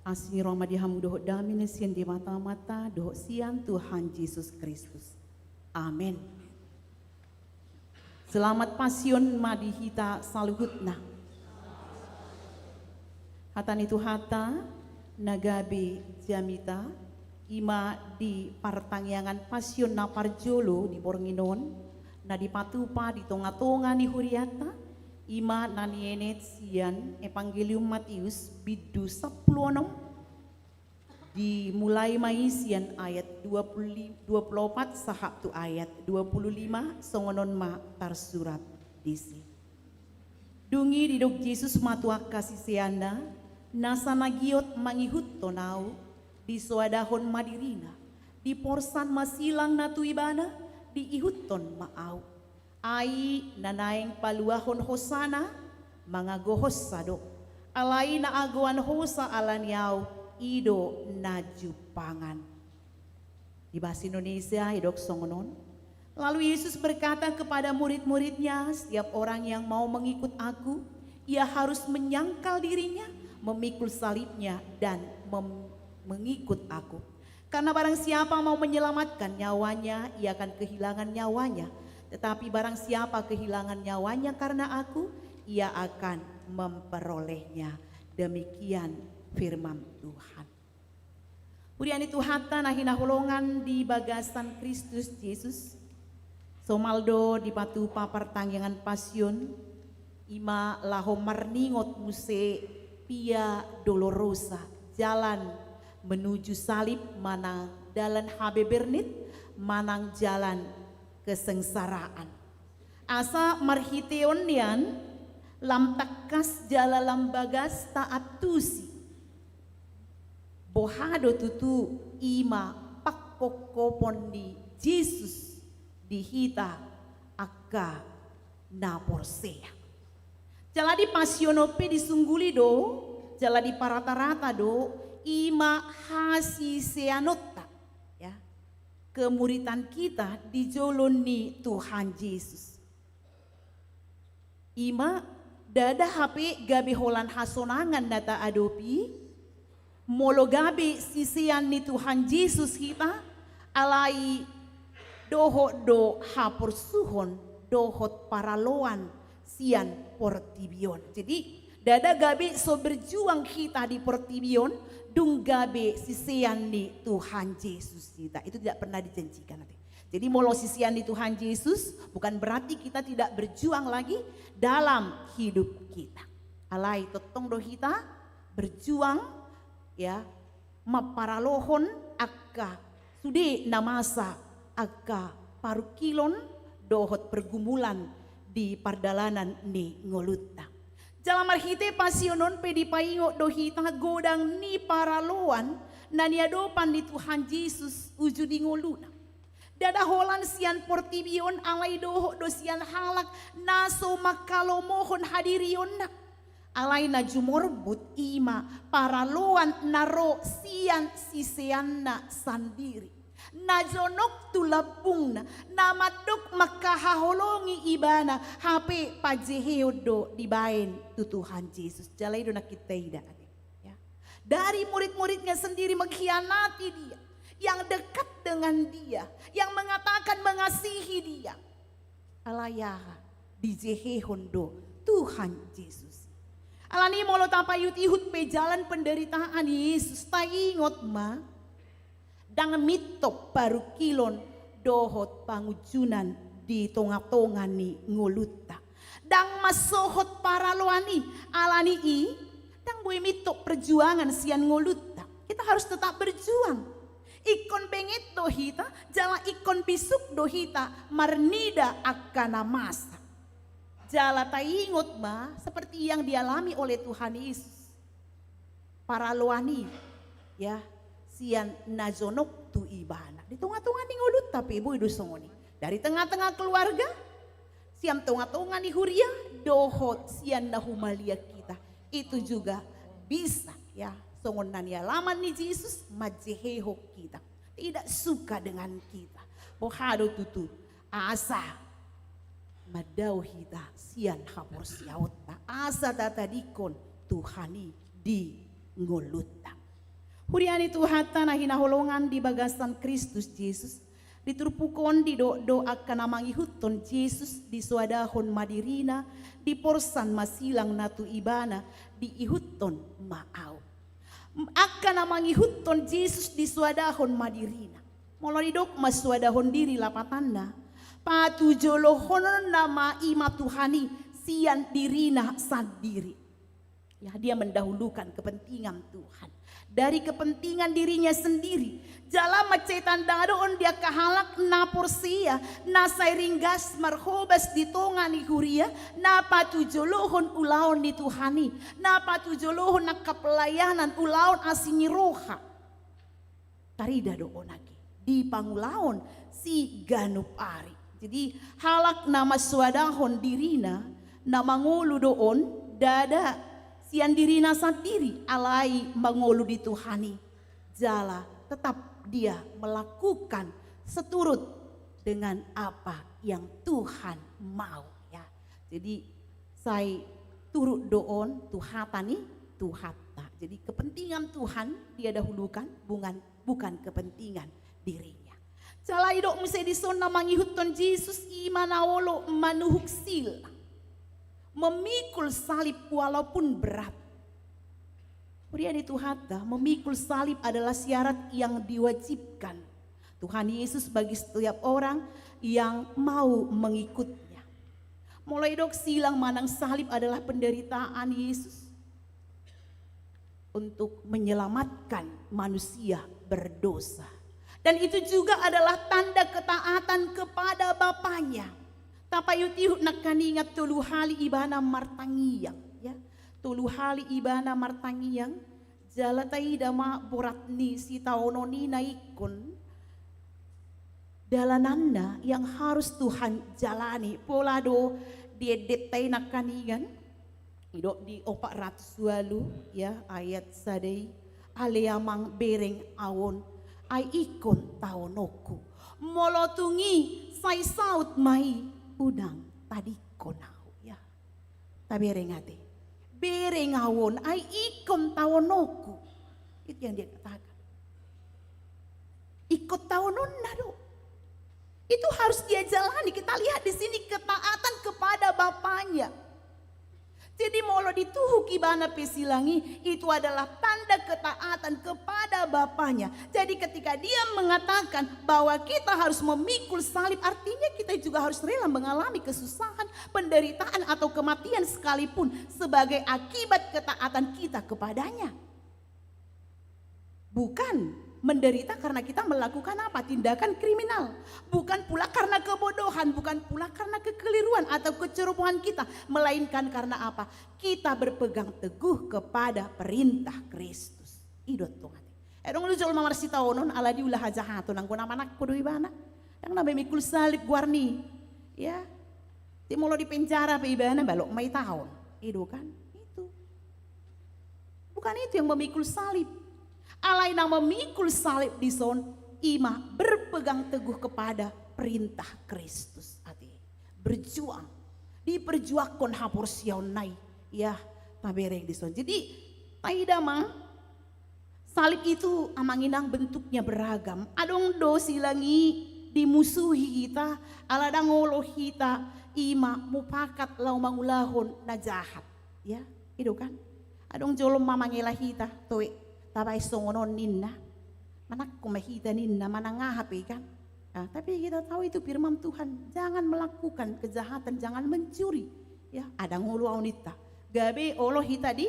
Asi ni roha ma di hamu dohot dame na sian Debata Amanta dohot sian Tuhan Jesus Kristus. Amen. Selamat Pasion ma di hita saluhutna. Hata ni Tuhanta na gabe jamita, i ma di partangiangan Pasion na parjolo di borngin on, na dipatupa di tonga-tonga ni hurianta, i ma na nienet sian Evangelium Mateus bindu sampulu onom, dimulai ma i sian ayat dua pulu li-, dua pulu opat sahat tu ayat dua pulu lima, songon on ma tarsurat disi. Dung i didok Jesus ma tu angka siseanna, nasa na giot mangihuthon ahu, disoadahon ma dirina, diporsan ma silang na tu ibana, diihuthon ma ahu. Ai na naeng paluahon hosana, mangagohonsa do. Alai na agoan hosa ala ni ahu, i do na jumpangan. Di bahasa Indonesia, didok songon on. Lalu Yesus berkata kepada murid-muridnya, "Setiap orang yang mau mengikut Aku, ia harus menyangkal dirinya, memikul salibnya, dan mem-, mengikut Aku." Karena barang siapa mau menyelamatkan nyawanya, ia akan kehilangan nyawanya. Tetapi barang siapa kehilangan nyawanya karena Aku, ia akan memperolehnya. Demikian firman Tuhan. Huria ni Tuhanta na hinaholongan di bagasan Kristus Jesus, somal do dipatupa partangiangan Pasion, i ma laho marningot muse Via Dolorosa, jalan menuju salib manang dalan habebernit manang jalan kesengsaraan. Asa marhiteon nian lam tangkas jala lam bagas taantusi. Boha do tutu i ma pangkophopon ni Jesus di hita angka na porsea. Jala di Pasion on pe disungguli do jala diparata-rata do, i ma hasiseanonta, ya, kemuritan hita di jolo ni Tuhan Jesus. I ma, ndada hape gabe holan hasonangan na taadopi, molo gabe sisean ni Tuhan Jesus hita, alai dohot do haporsuhon, dohot paraloan sian portibi on. Jadi, ndada gabe so berjuang hita di portibi on, dung gabe sisean ni Tuhan Jesus hita. Itu tidak pernah dijanjikan nanti. Jadi, molo sisean ni Tuhan Jesus, bukan berarti kita tidak berjuang lagi dalam hidup kita. Alai tongtong do hita berjuang, ya, mamparalohon angka sude na masa, angka parungkilon dohot pergumulan di pardalanan ni ngolunta. Jala marhite pasion on pe dipaingot do hita godang ni paraloan na niadopan ni Tuhan Jesus uju di ngoluna. Ndada holan sian portibi on, alai dohot do sian halak na so manghalomohon hadirionna. Alai na jumorbut i ma paraloan na ro sian siseanna sandiri, na jonok tu lambungna, na mandok mangkahaholongi ibana, hape panjehehon do dibaen tu Tuhan Jesus. Jala i do na kita ida, ate. Ya. Dari murid-muridnya sendiri mengkhianati dia, yang dekat dengan dia, yang mengatakan mengasihi dia. Alai aha, dijehehon do Tuhan Jesus. Alani molo tapaihut-ihut pe jalan penderitaan Yesus, taingot ma, ndang mintop parungkilon dohot pangunjunan di tonga-tonga ni ngolunta. Ndang mansohot paraloan i, alani i, ndang boi mintop perjuangan sian ngolunta. Kita harus tetap berjuang. Ingkon benget do hita, jala ingkon bisuk do hita marnida angka na masa. Jala taingot ma, seperti yang dialami oleh Tuhan Yesus. Paraloan i, ya, sian na jonok tu ibana. Di tonga-tonga ni ngolunta pe boi do songon i. Dari tengah-tengah keluarga, sian tonga-tonga ni huria, dohot sian na humaliang hita. Itu juga bisa, ya, songon na nialaman ni Jesus, manjehehon hita. Tidak suka dengan kita. Boha do tutu, asa mandao hita sian haporseaonta, asa tatadingkon Tuhan i di ngolunta. Huria ni Tuhanta na hinaholongan di bagasan Kristus Jesus, di turpuk on didok do angka na mangihuthon Jesus disoadahon ma dirina, diporsan ma silang na tu ibana, diihuthon ma ahu. Angka na mangihuthon Jesus disoadahon ma dirina. Molo didok mansoadahon diri lapatanna, patujolohononna ma i ma Tuhan i sian dirina sandiri. Ya, dia mendahulukan kepentingan Tuhan dari kepentingan dirinya sendiri. Jala mansai tanda do on di angka halak na porsea, na sai ringgas marhobas di tonga ni huria, na patujolohon ulaon ni Tuhan i, na patujolohon angka pelayanan ulaon asi ni roha. Tarida do on ate di pangulaon siganup ari. Jadi, halak na mansoadahon dirina, na mangolu do on, ndada sian dirina sandiri, alai mangolu di Tuhan i. Jala tetap dia melakukan seturut dengan apa yang Tuhan mau, ya. Jadi, sai turut do on tu hata ni Tuhanta. Jadi, kepentingan Tuhan dia dahulukan, bukan, bukan kepentingan dirinya. Jala didok muse dison na mangihuthon Jesus i ma na olo manuhuk sila, memikul salib walaupun berat. Huria ni Tuhanta, memikul salib adalah syarat yang diwajibkan Tuhan Yesus bagi setiap orang yang mau mengikut-Nya. Molo didok silang manang salib adalah penderitaan Yesus untuk menyelamatkan manusia berdosa. Dan itu juga adalah tanda ketaatan kepada Bapanya. Tapaihut-ihut nangkaningan tolu hali ibana martangiang, ya. Tolu hali ibana martangiang, jala taida ma borat ni sitaonon i na ingkon dalananna yang harus Tuhan jalani. Pola do di endenta i nangkaningan, Didok di opat ratus ualu, ya, ayat sada i, ale Amang bereng au on, ai ingkon taononku. Molo tung i sai saut ma i, unang tadingkon au, ya. Tabereng ate. Bereng au on, ai ingkon taononku. Itu yang dia katakan. Ingkon taononna do. Itu harus dia jalani. Kita lihat di sini ketaatan kepada bapaknya. Jadi molo dituhuk ibana pe silang i, itu adalah tanda ketaatan kepada bapaknya. Jadi ketika dia mengatakan bahwa kita harus memikul salib, artinya kita juga harus rela mengalami kesusahan, penderitaan atau kematian sekalipun sebagai akibat ketaatan kita kepadanya. Bukan menderita karena kita melakukan apa? Tindakan kriminal. Bukan pula karena kebodohan, bukan pula karena kekeliruan atau kecerobohan kita, melainkan karena apa? Kita berpegang teguh kepada perintah Kristus. I do tong ate. Adong do jolma marsitaonon ala diula hajahaton, anggo na manangko do ibana. Ndang na memikul salib goarna i. Ya. Jadi molo di penjara pe ibana, balok ma i taon. I do kan? Itu. Bukan itu yang memikul salib. Alai na memikul salib dison, i ma berpegang teguh kepada perintah Kristus ate. Berjuang. Diperjuangkon haporseaonna i. Ya, tabereng dison. Jadi, taida ma, salib itu, Amang Inang, bentuknya beragam. Adong do silang i dimusuhi hita, ala ndang olo hita i ma mupakat laho mangulahon na jahat. Ya, i do kan? Adong jolma mangela hita, toe, tabaen songon on ninna. Manangko ma hita ninna, manang aha pe kan? Ah, tapi kita tahu itu firman Tuhan, jangan melakukan kejahatan, jangan mencuri. Ya, ndang olo au ninta. Gabe olo hita di,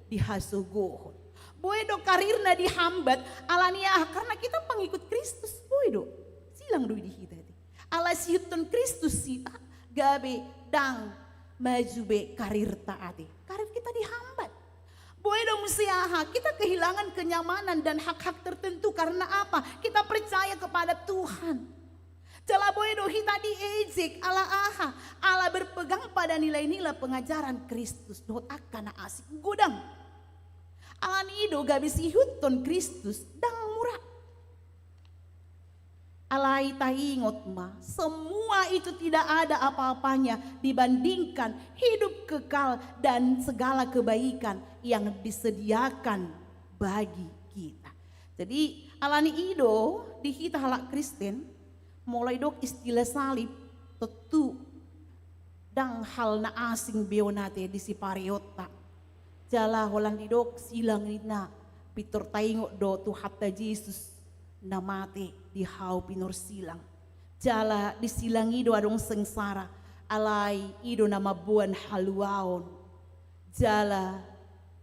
dihasogohon. Boi do karirna dihambat, ala ni aha? Karena kita pengikut Kristus, boi do. Silang do i di hita ate. Ala siihuthon Kristus hita, gabe ndang maju be karirta ate. Karir kita dihambat. Boi do muse aha, kita kehilangan kenyamanan dan hak-hak tertentu karena apa? Kita percaya kepada Tuhan. Jala boi do hita diejek, ala aha? Ala berpegang pada nilai-nilai pengajaran Kristus dohot angka na asing. Godang. Ala ni i do gabe siihuthon Kristus ndang mura. Alai taingot ma, semua itu tidak ada apa-apanya dibandingkan hidup kekal dan segala kebaikan yang disediakan bagi kita. Jadi, ala ni i do di hita halak Kristen, molo didok istilah salib, tontu ndang hal na asing be on ate di sipareonta. Jala holan didok silang ninna, pintor taingot do Tuhanta Jesus na mate di hau pinarsilang. Jala di silang i do adong sengsara, alai i do na mamboan haluaon. Jala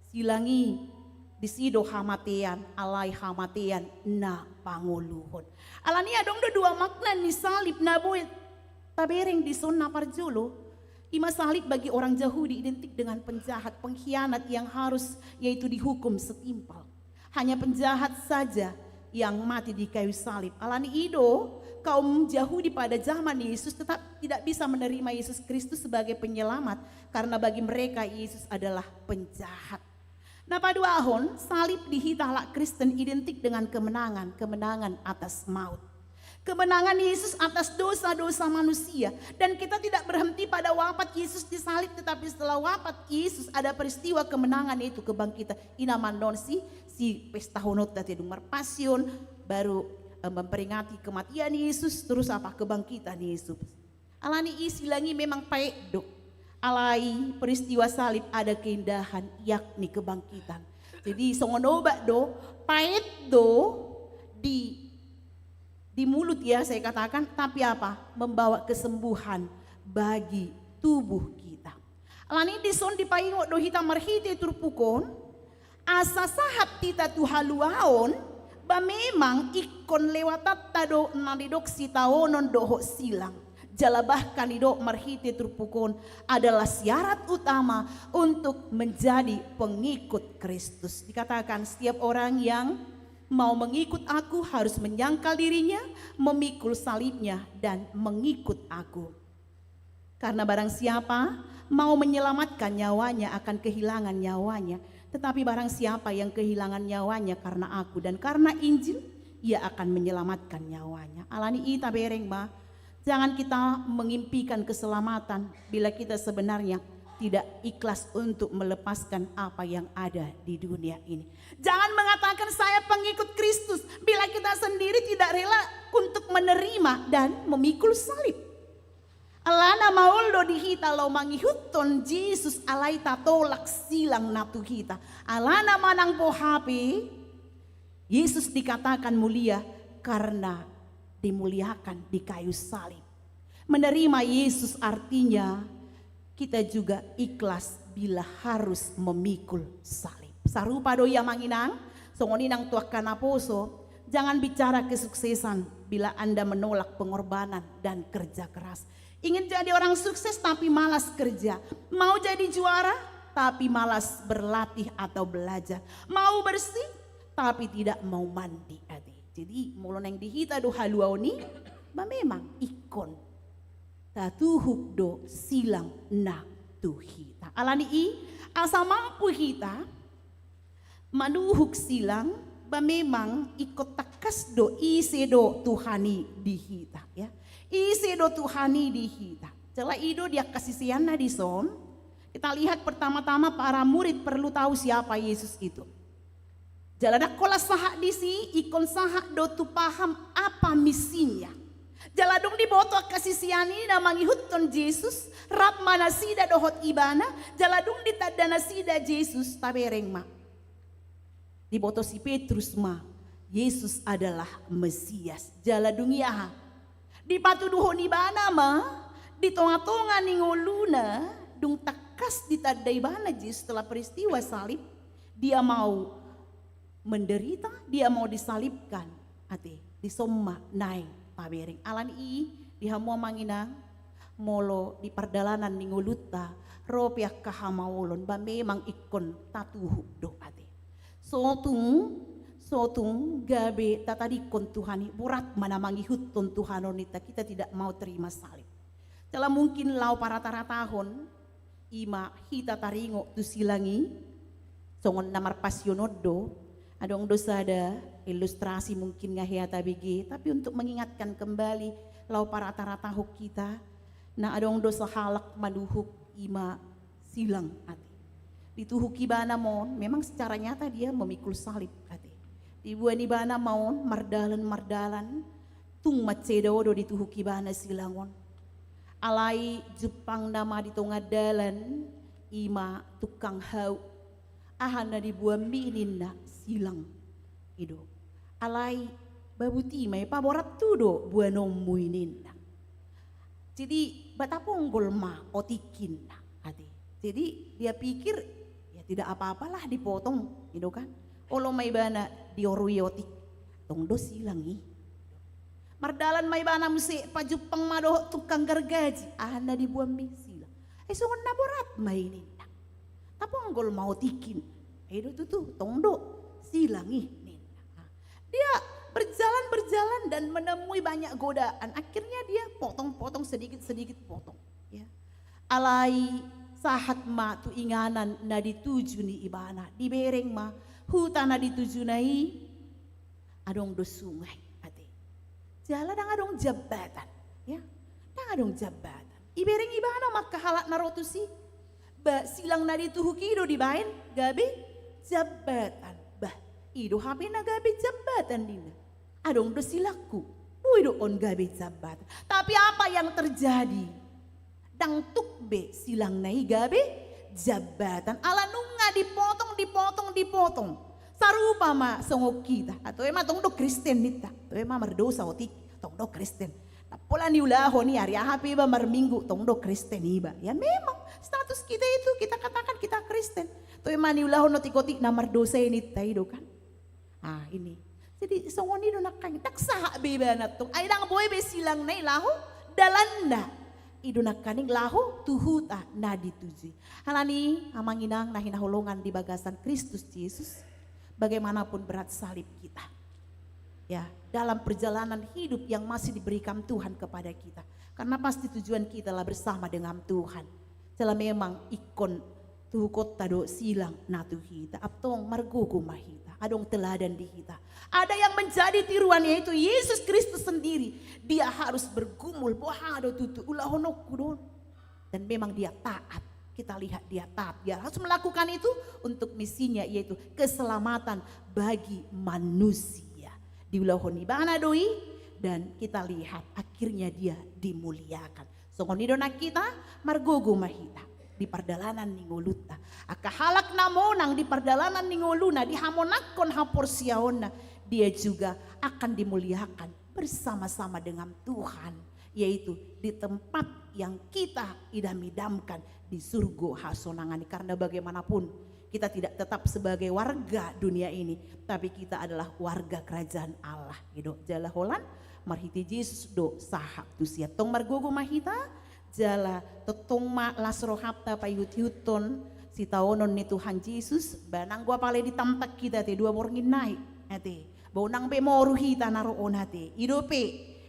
silang i, disi do hamatean, alai hamatean na pangoluhon. Ala ni i adong do dua makna ni salib na boi tabereng dison. Na parjolo, i ma salib bagi orang Jahudi identik dengan penjahat, pengkhianat yang harus yaitu dihukum setimpal. Hanya penjahat saja yang mati di kayu salib. Ala ni i do, kaum Jahudi pada zaman Yesus tetap tidak bisa menerima Yesus Kristus sebagai penyelamat, karena bagi mereka Yesus adalah penjahat. Na paduahon, salib di hita halak Kristen identik dengan kemenangan, kemenangan atas maut. Kemenangan Yesus atas dosa-dosa manusia. Dan kita tidak berhenti pada wafat Yesus di salib, tetapi setelah wafat Yesus ada peristiwa kemenangan, yaitu kebangkitan. I na ma annon si, sipestahononta ate, dung marpasion, baru, eh, memperingati kematian Yesus, terus apa? Kebangkitan Yesus. Ala ni i silang i memang paet do. Alai peristiwa salib ada keindahan, yakni kebangkitan. Jadi songon obat do, paet do di, di mulut ya saya katakan, tapi apa? Membawa kesembuhan bagi tubuh kita. Ala ni i dison dipaingot do hita marhite turpuk on, asa sahat hita tu haluaon, ba memang ingkon lewatanta do na nidok sitaonon dohot silang. Jala bahkan didok marhite turpuk on adalah syarat utama untuk menjadi pengikut Kristus. Dikatakan setiap orang yang mau mengikut Aku harus menyangkal dirinya, memikul salibnya, dan mengikut Aku. Karena barang siapa mau menyelamatkan nyawanya akan kehilangan nyawanya. Tetapi barang siapa yang kehilangan nyawanya karena aku dan karena Injil, ia akan menyelamatkan nyawanya. Alani i, tabereng ma, jangan kita mengimpikan keselamatan bila kita sebenarnya tidak ikhlas untuk melepaskan apa yang ada di dunia ini. Jangan mengatakan, "Saya pengikut Kristus," bila kita sendiri tidak rela untuk menerima dan memikul salib. Alana maol do di hita laho mangihuthon Jesus alai tatolak silang na tu hita. Alana manang boha pe, Yesus dikatakan mulia karena dimuliakan di kayu salib. Menerima Yesus artinya kita juga ikhlas bila harus memikul salib. Sarupa do i, amang inang, songon i nang tu angka naposo, jangan bicara kesuksesan bila Anda menolak pengorbanan dan kerja keras. Ingin jadi orang sukses tapi malas kerja. Mau jadi juara tapi malas berlatih atau belajar. Mau bersih tapi tidak mau mandi, ate. Jadi molo naeng di hita do haluaon i, ba memang ingkon tatuhuk do silang na tu hita. Alani i, asa mampu hita manuhuk silang, ba memang ingkon tangkas do ise do Tuhan i di hita, ya. Ise do Tuhan i di hita. Jala i do di angka siseanna dison, kita lihat pertama-tama para murid perlu tahu siapa Yesus itu. Jala ndang holan sahat disi, ingkon sahat do tu paham apa misinya. Jala dung diboto angka sisean i na mangihuthon Jesus, rap ma nasida dohot ibana, jala dung ditanda nasida Jesus, tabereng ma. Diboto si Petrus ma, Yesus adalah Mesias. Jala dung i aha? Dipatuduhon ibana ma, di tonga-tonga ni ngoluna, dung tangkas ditanda ibana Jesus setelah peristiwa salib, dia mau menderita, dia mau disalibkan, ate, dison ma naeng, tabereng. Alani i, di hamu amang inang, molo di pardalanan ni ngolunta ro pe angka hamaolon, ba memang ingkon tatuhuk do, ate. Sotung, sotung gabe tatadingkon Tuhan i, borat ma na mangihuthon Tuhan on ninta, kita tidak mau terima salib. Jala mungkin laho parataratahon, i ma hita taringot tu silang i, songon na marpasion on do, adong do sada ilustrasi mungkin nga hea tabege, tapi untuk mengingatkan kembali, laho parataratahon hita, na adong do sahalak manuhuk i ma silang, ate. Dituhuk ibana ma on, memang secara nyata dia memikul salib, ate. Diboan ibana ma on, mardalan, mardalan, tung mansai dao do dituhuk ibana silang on. Alai jumpangna ma di tonga dalan, i ma tukang hau. Aha na diboanmi ninna, silang. I do. Alai babut i ma i, paborat tu do boanonmu i ninna. Jadi, ba taponggol ma otik ninna, ate. Jadi, dia pikir, ya tidak apa-apalah dipotong, i do kan. Olo ma ibana diorui otik, tong do silang i. Mardalan ma ibana muse, pajumpang ma dohot tukang gargaji, aha na diboanmi, silang. Ai songon na borat ma i ninna. Taponggol ma otik ninna. I do tutu, tong do silang i ninna. Dia berjalan-berjalan dan menemui banyak godaan. Akhirnya dia potong-potong, sedikit-sedikit potong. Ya. Alai sahat ma tu inganan na dituju ni ibana. Dibereng ma, huta na ditujuna i adong do sungai, ate. Jala ndang adong jambatan. Ya. Ndang adong jambatan. Ibereng ibana ma angka halak na ro tusi. Ba silang na dituhuk i do dibaen gabe jambatan. Bah, i do hape na gabe jambatan ninna. Adong do silangku. Boi do on gabe jambatan. Tapi apa yang terjadi? Ndang tuk be silangna i gabe jambatan. Ala nunga dipotong, dipotong, dipotong. Sarupa ma songon hita. Atau emang tong do Kristen ninta. Atau emang mardosa otik. Tong do Kristen. Pola niulahon i, ari aha pe iba marminggu, tong do Kristen iba. Ya memang, status kita itu, kita katakan kita Kristen. Toe ma niulahon otik-otik na mardosa i ninta, i do kan. Ah, ini. Jadi songon i do nangkaning, ndang sahat be ibana tong. Ai ndang boi be silangna i laho dalanna. I do nangkaning laho tu huta na dituju i. Alani, amang inang na hinaholongan di bagasan Kristus Jesus, bagaimanapun berat salib kita, ya, dalam perjalanan hidup yang masih diberikan Tuhan kepada kita. Karena pasti tujuan kita lah bersama dengan Tuhan. Jala memang ingkon tuhukonta do silang na tu hita, antong margogo ma hita, adong teladan di hita. Ada yang menjadi tiruan, yaitu Yesus Kristus sendiri. Dia harus bergumul, boha do tutu ulahononku do on. Dan memang dia taat. Kita lihat dia taat. Dia harus melakukan itu untuk misinya, yaitu keselamatan bagi manusia. Diulahon ibana do i, dan kita lihat akhirnya dia dimuliakan. Songon i do nang hita, margogo ma hita di pardalanan ni ngolunta. Angka halak na monang di pardalanan ni ngoluna, dihamonangkon haporseaonna, dia juga akan dimuliakan bersama-sama dengan Tuhan, yaitu di tempat yang kita idam-idamkan di surgo hasonangan i. Karena bagaimanapun kita tidak tetap sebagai warga dunia ini, tapi kita adalah warga kerajaan Allah. I do, jala holan marhite Jesus do sahat tusi. Antong margogo ma hita, jala tongtong ma las rohanta paihut-ihuthon sitaonon ni Tuhan Jesus, ba nanggo apala ditamtak hita ate dua borngin nai, ate. Ba unang be moru hita na ro on ate. I dope,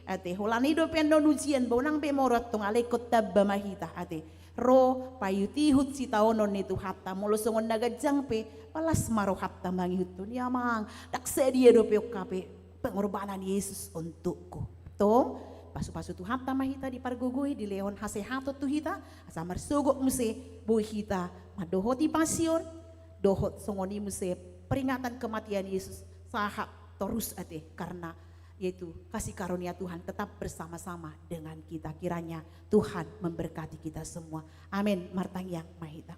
ate. Holan i dope annon ujian, ba unang be moru, antong alai ingkon tamba ma hita ate. Ro, paihut-ihut sitaonon ni Tuhanta, molo songon na ganjang pe, ba las ma rohanta mangihuthon i, amang, ndang sadia dope on hape pengorbanan Yesus untukku. Antong, pasu-pasu Tuhanta ma hita dipargogoi, dilehon hasehaton tu hita, asa marsogot muse boi hita mandohoti pasion, dohot songon i muse peringatan kematian Yesus sahat torus ate, karena yaitu kasih karunia Tuhan tetap bersama-sama dengan kita. Kiranya Tuhan memberkati kita semua. Amin. Martangiang ma hita.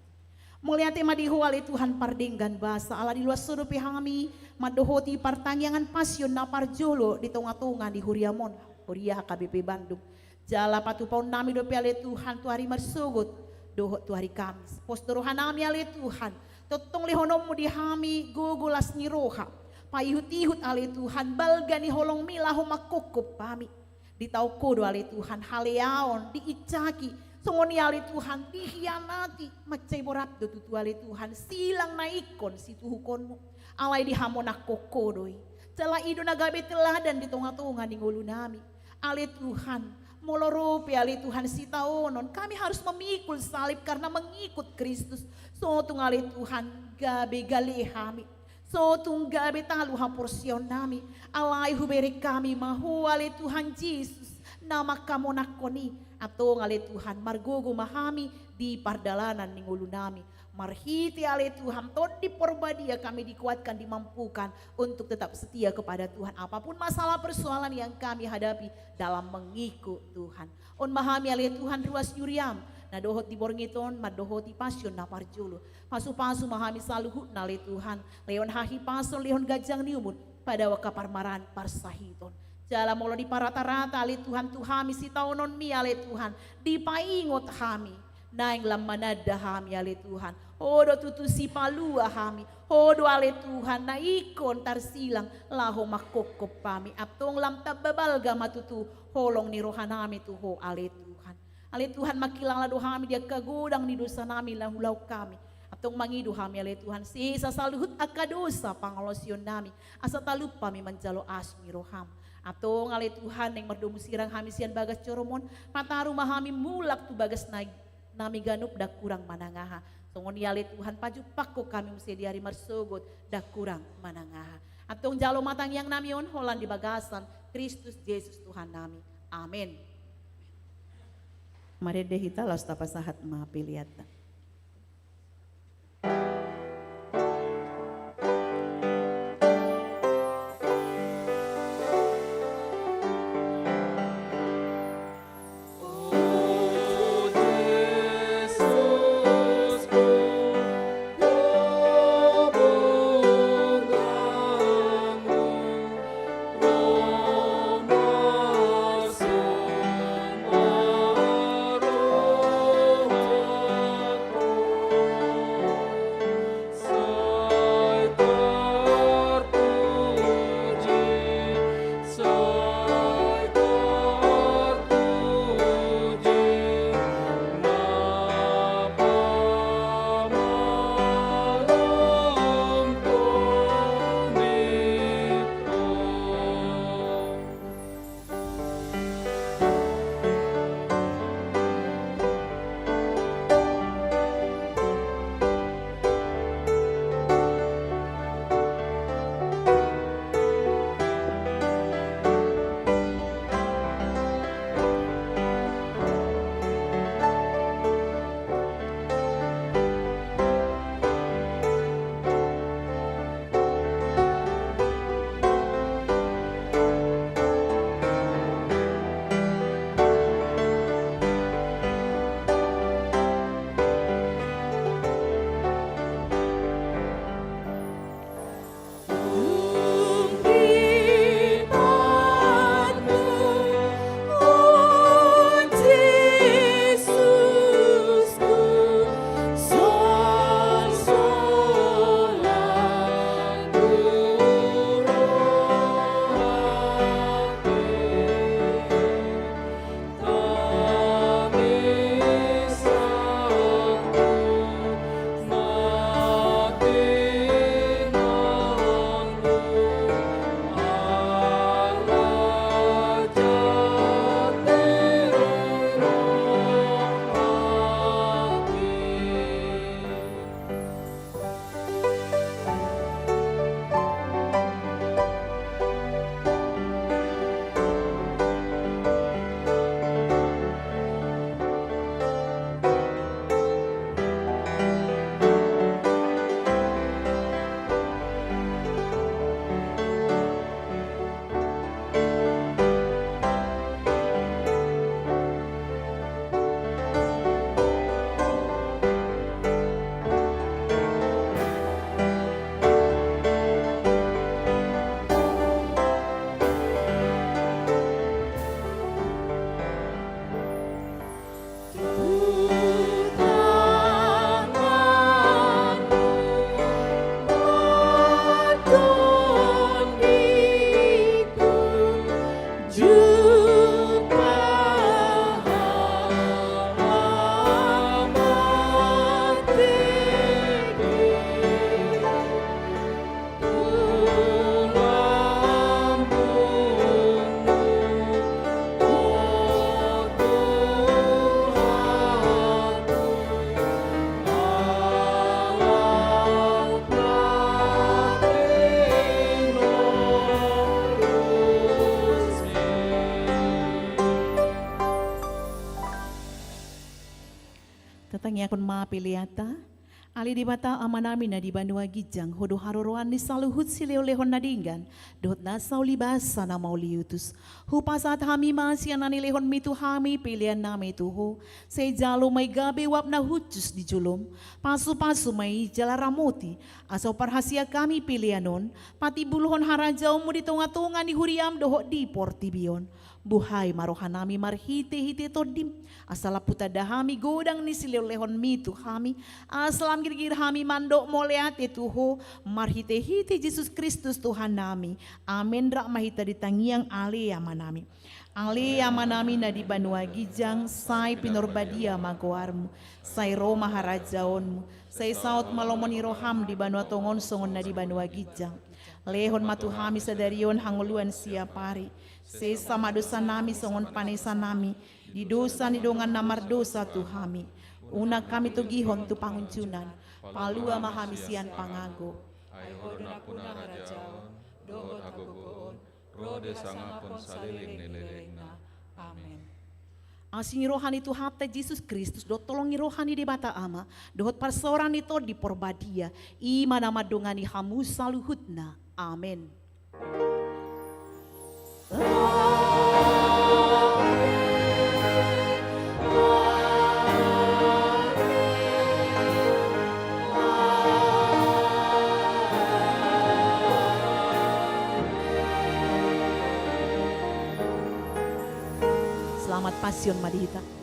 Mauliate ma di Ho ale Tuhan pardenggan basa, ala di loas Ho dope hami mandohoti partangiangan pasion na parjolo di tonga-tonga ni huriaM on, huria H K B P Bandung. Jala patupaonnami dope ale Tuhan tu ari marsogot dohot tu ari Kamis. Pos do rohanami ale Tuhan, tongtong lehononMu di hami gogo las ni roha, paihut-ihut ale Tuhan balga ni holongMi laho manghophop hami. Ditaon Ho do ale Tuhan haleaon, diinsaki, songon i ale Tuhan dihianati, mansai borat do tutu ale Tuhan silang na ingkon situhukonMu. Alai dihamonangkon Ho do i. Jala i do na gabe teladan di tonga-tonga ni ngolunami. Ale Tuhan, molo ro pe ale Tuhan sitaonon, kami harus memikul salib karena mengikut Kristus. So tung ale Tuhan gabe gale hami. So tung gabe talu haporseaonnami. Alai hubereng hami ma Ho ale Tuhan Jesus, na manghamonangkon i. Antong ale Tuhan, margogo ma hami di pardalanan ni ngolunami. Marhite ale Tuhan Tondi Porbadia kami dikuatkan, dimampukan untuk tetap setia kepada Tuhan, apapun masalah persoalan yang kami hadapi dalam mengikut Tuhan. On ma hami ale Tuhan ruas ni huriaM, na dohot di borngin on mandohoti pasion na parjolo. Pasu-pasu ma hami saluhutna ale Tuhan, lehon hahipason, lehon ganjang ni umur, padaohon angka parmaraan parsahiton. Jala molo diparata-rata ale Tuhan tu hami sitaononMi ale Tuhan, dipaingot hami, naeng lam mananda hami ale Tuhan. Ho do tutu sipalua hami. Ho do ale Tuhan na ingkon tarsilang laho manghophop hami. Antong lam tamba balga ma tutu holong ni rohanami tu Ho ale Tuhan. Ale Tuhan, mangkilala do hami di angka godang ni dosanami na hulaon hami. Antong mangido hami ale Tuhan, sesa saluhut angka dosa pangalaosionnami, asa talup hami manjalo asi ni rohaM. Antong ale Tuhan, naeng mardomu sirang hami sian bagas joroM on, pataru ma hami mulak tu bagas na nami ganup ndang kurang manang aha. Songon i ale Tuhan, pajumpangkon hami muse di ari marsogot ndang kurang manang aha. Antong jalo ma tangiangnami on holan di bagasan Kristus Jesus Tuhannami. Amen. Marende hita laos tapasahat ma peleanta. Tangiangkon ma peleanta. Ale Debata Amanami na di banua ginjang, Ho do haroroan ni saluhut silehonlehon na denggan dohot na saulibasa na mauliutus. Hupasahat hami ma sian na nilehonmi tu hami peleannami tu Ho. Sai jalo ma i gabe uap na hushus di jolom. Pasupasu ma i jala ramoti, asa huparhaseang hami pelean on patimbulhon harajaonmu di tongatonga ni huriam dohot di portibi on. Buhai ma rohanami marhitehite Tondim, asa lampu tanda hami godang ni silehonlehonmi tu hami, asa lam girgir hami mandok mauliate tu Ho, marhitehite Jesus Kristus Tuhannami. Amen. Rap ma hita di tangiang. Ale Amanami. Ale Amanami na di banua ginjang, sai pinarbadia ma goarmu, sai ro ma harajaonmu, sai saut ma lomo ni roham di banua tonga on songon na di banua ginjang. Lehon ma tu hami sadari on hangoluan siapari. Sesa ma dosanami songon panesanami di dosa ni dongan na mardosa tu hami. Unang hami togihon tu pangunjunan. Palua ma hami sian pangago. Ai Ho do nampuna harajaon dohot hagogoon, ro dohot hasangapon saleleng ni lelengna. Amen. Asi ni roha ni Tuhanta Jesus Kristus dohot holong ni roha ni Debata Ama dohot parsaoran ni Tondi Porbadia, i ma na mandongani hamu saluhutna. Amen. Selamat Pasion ma di hita.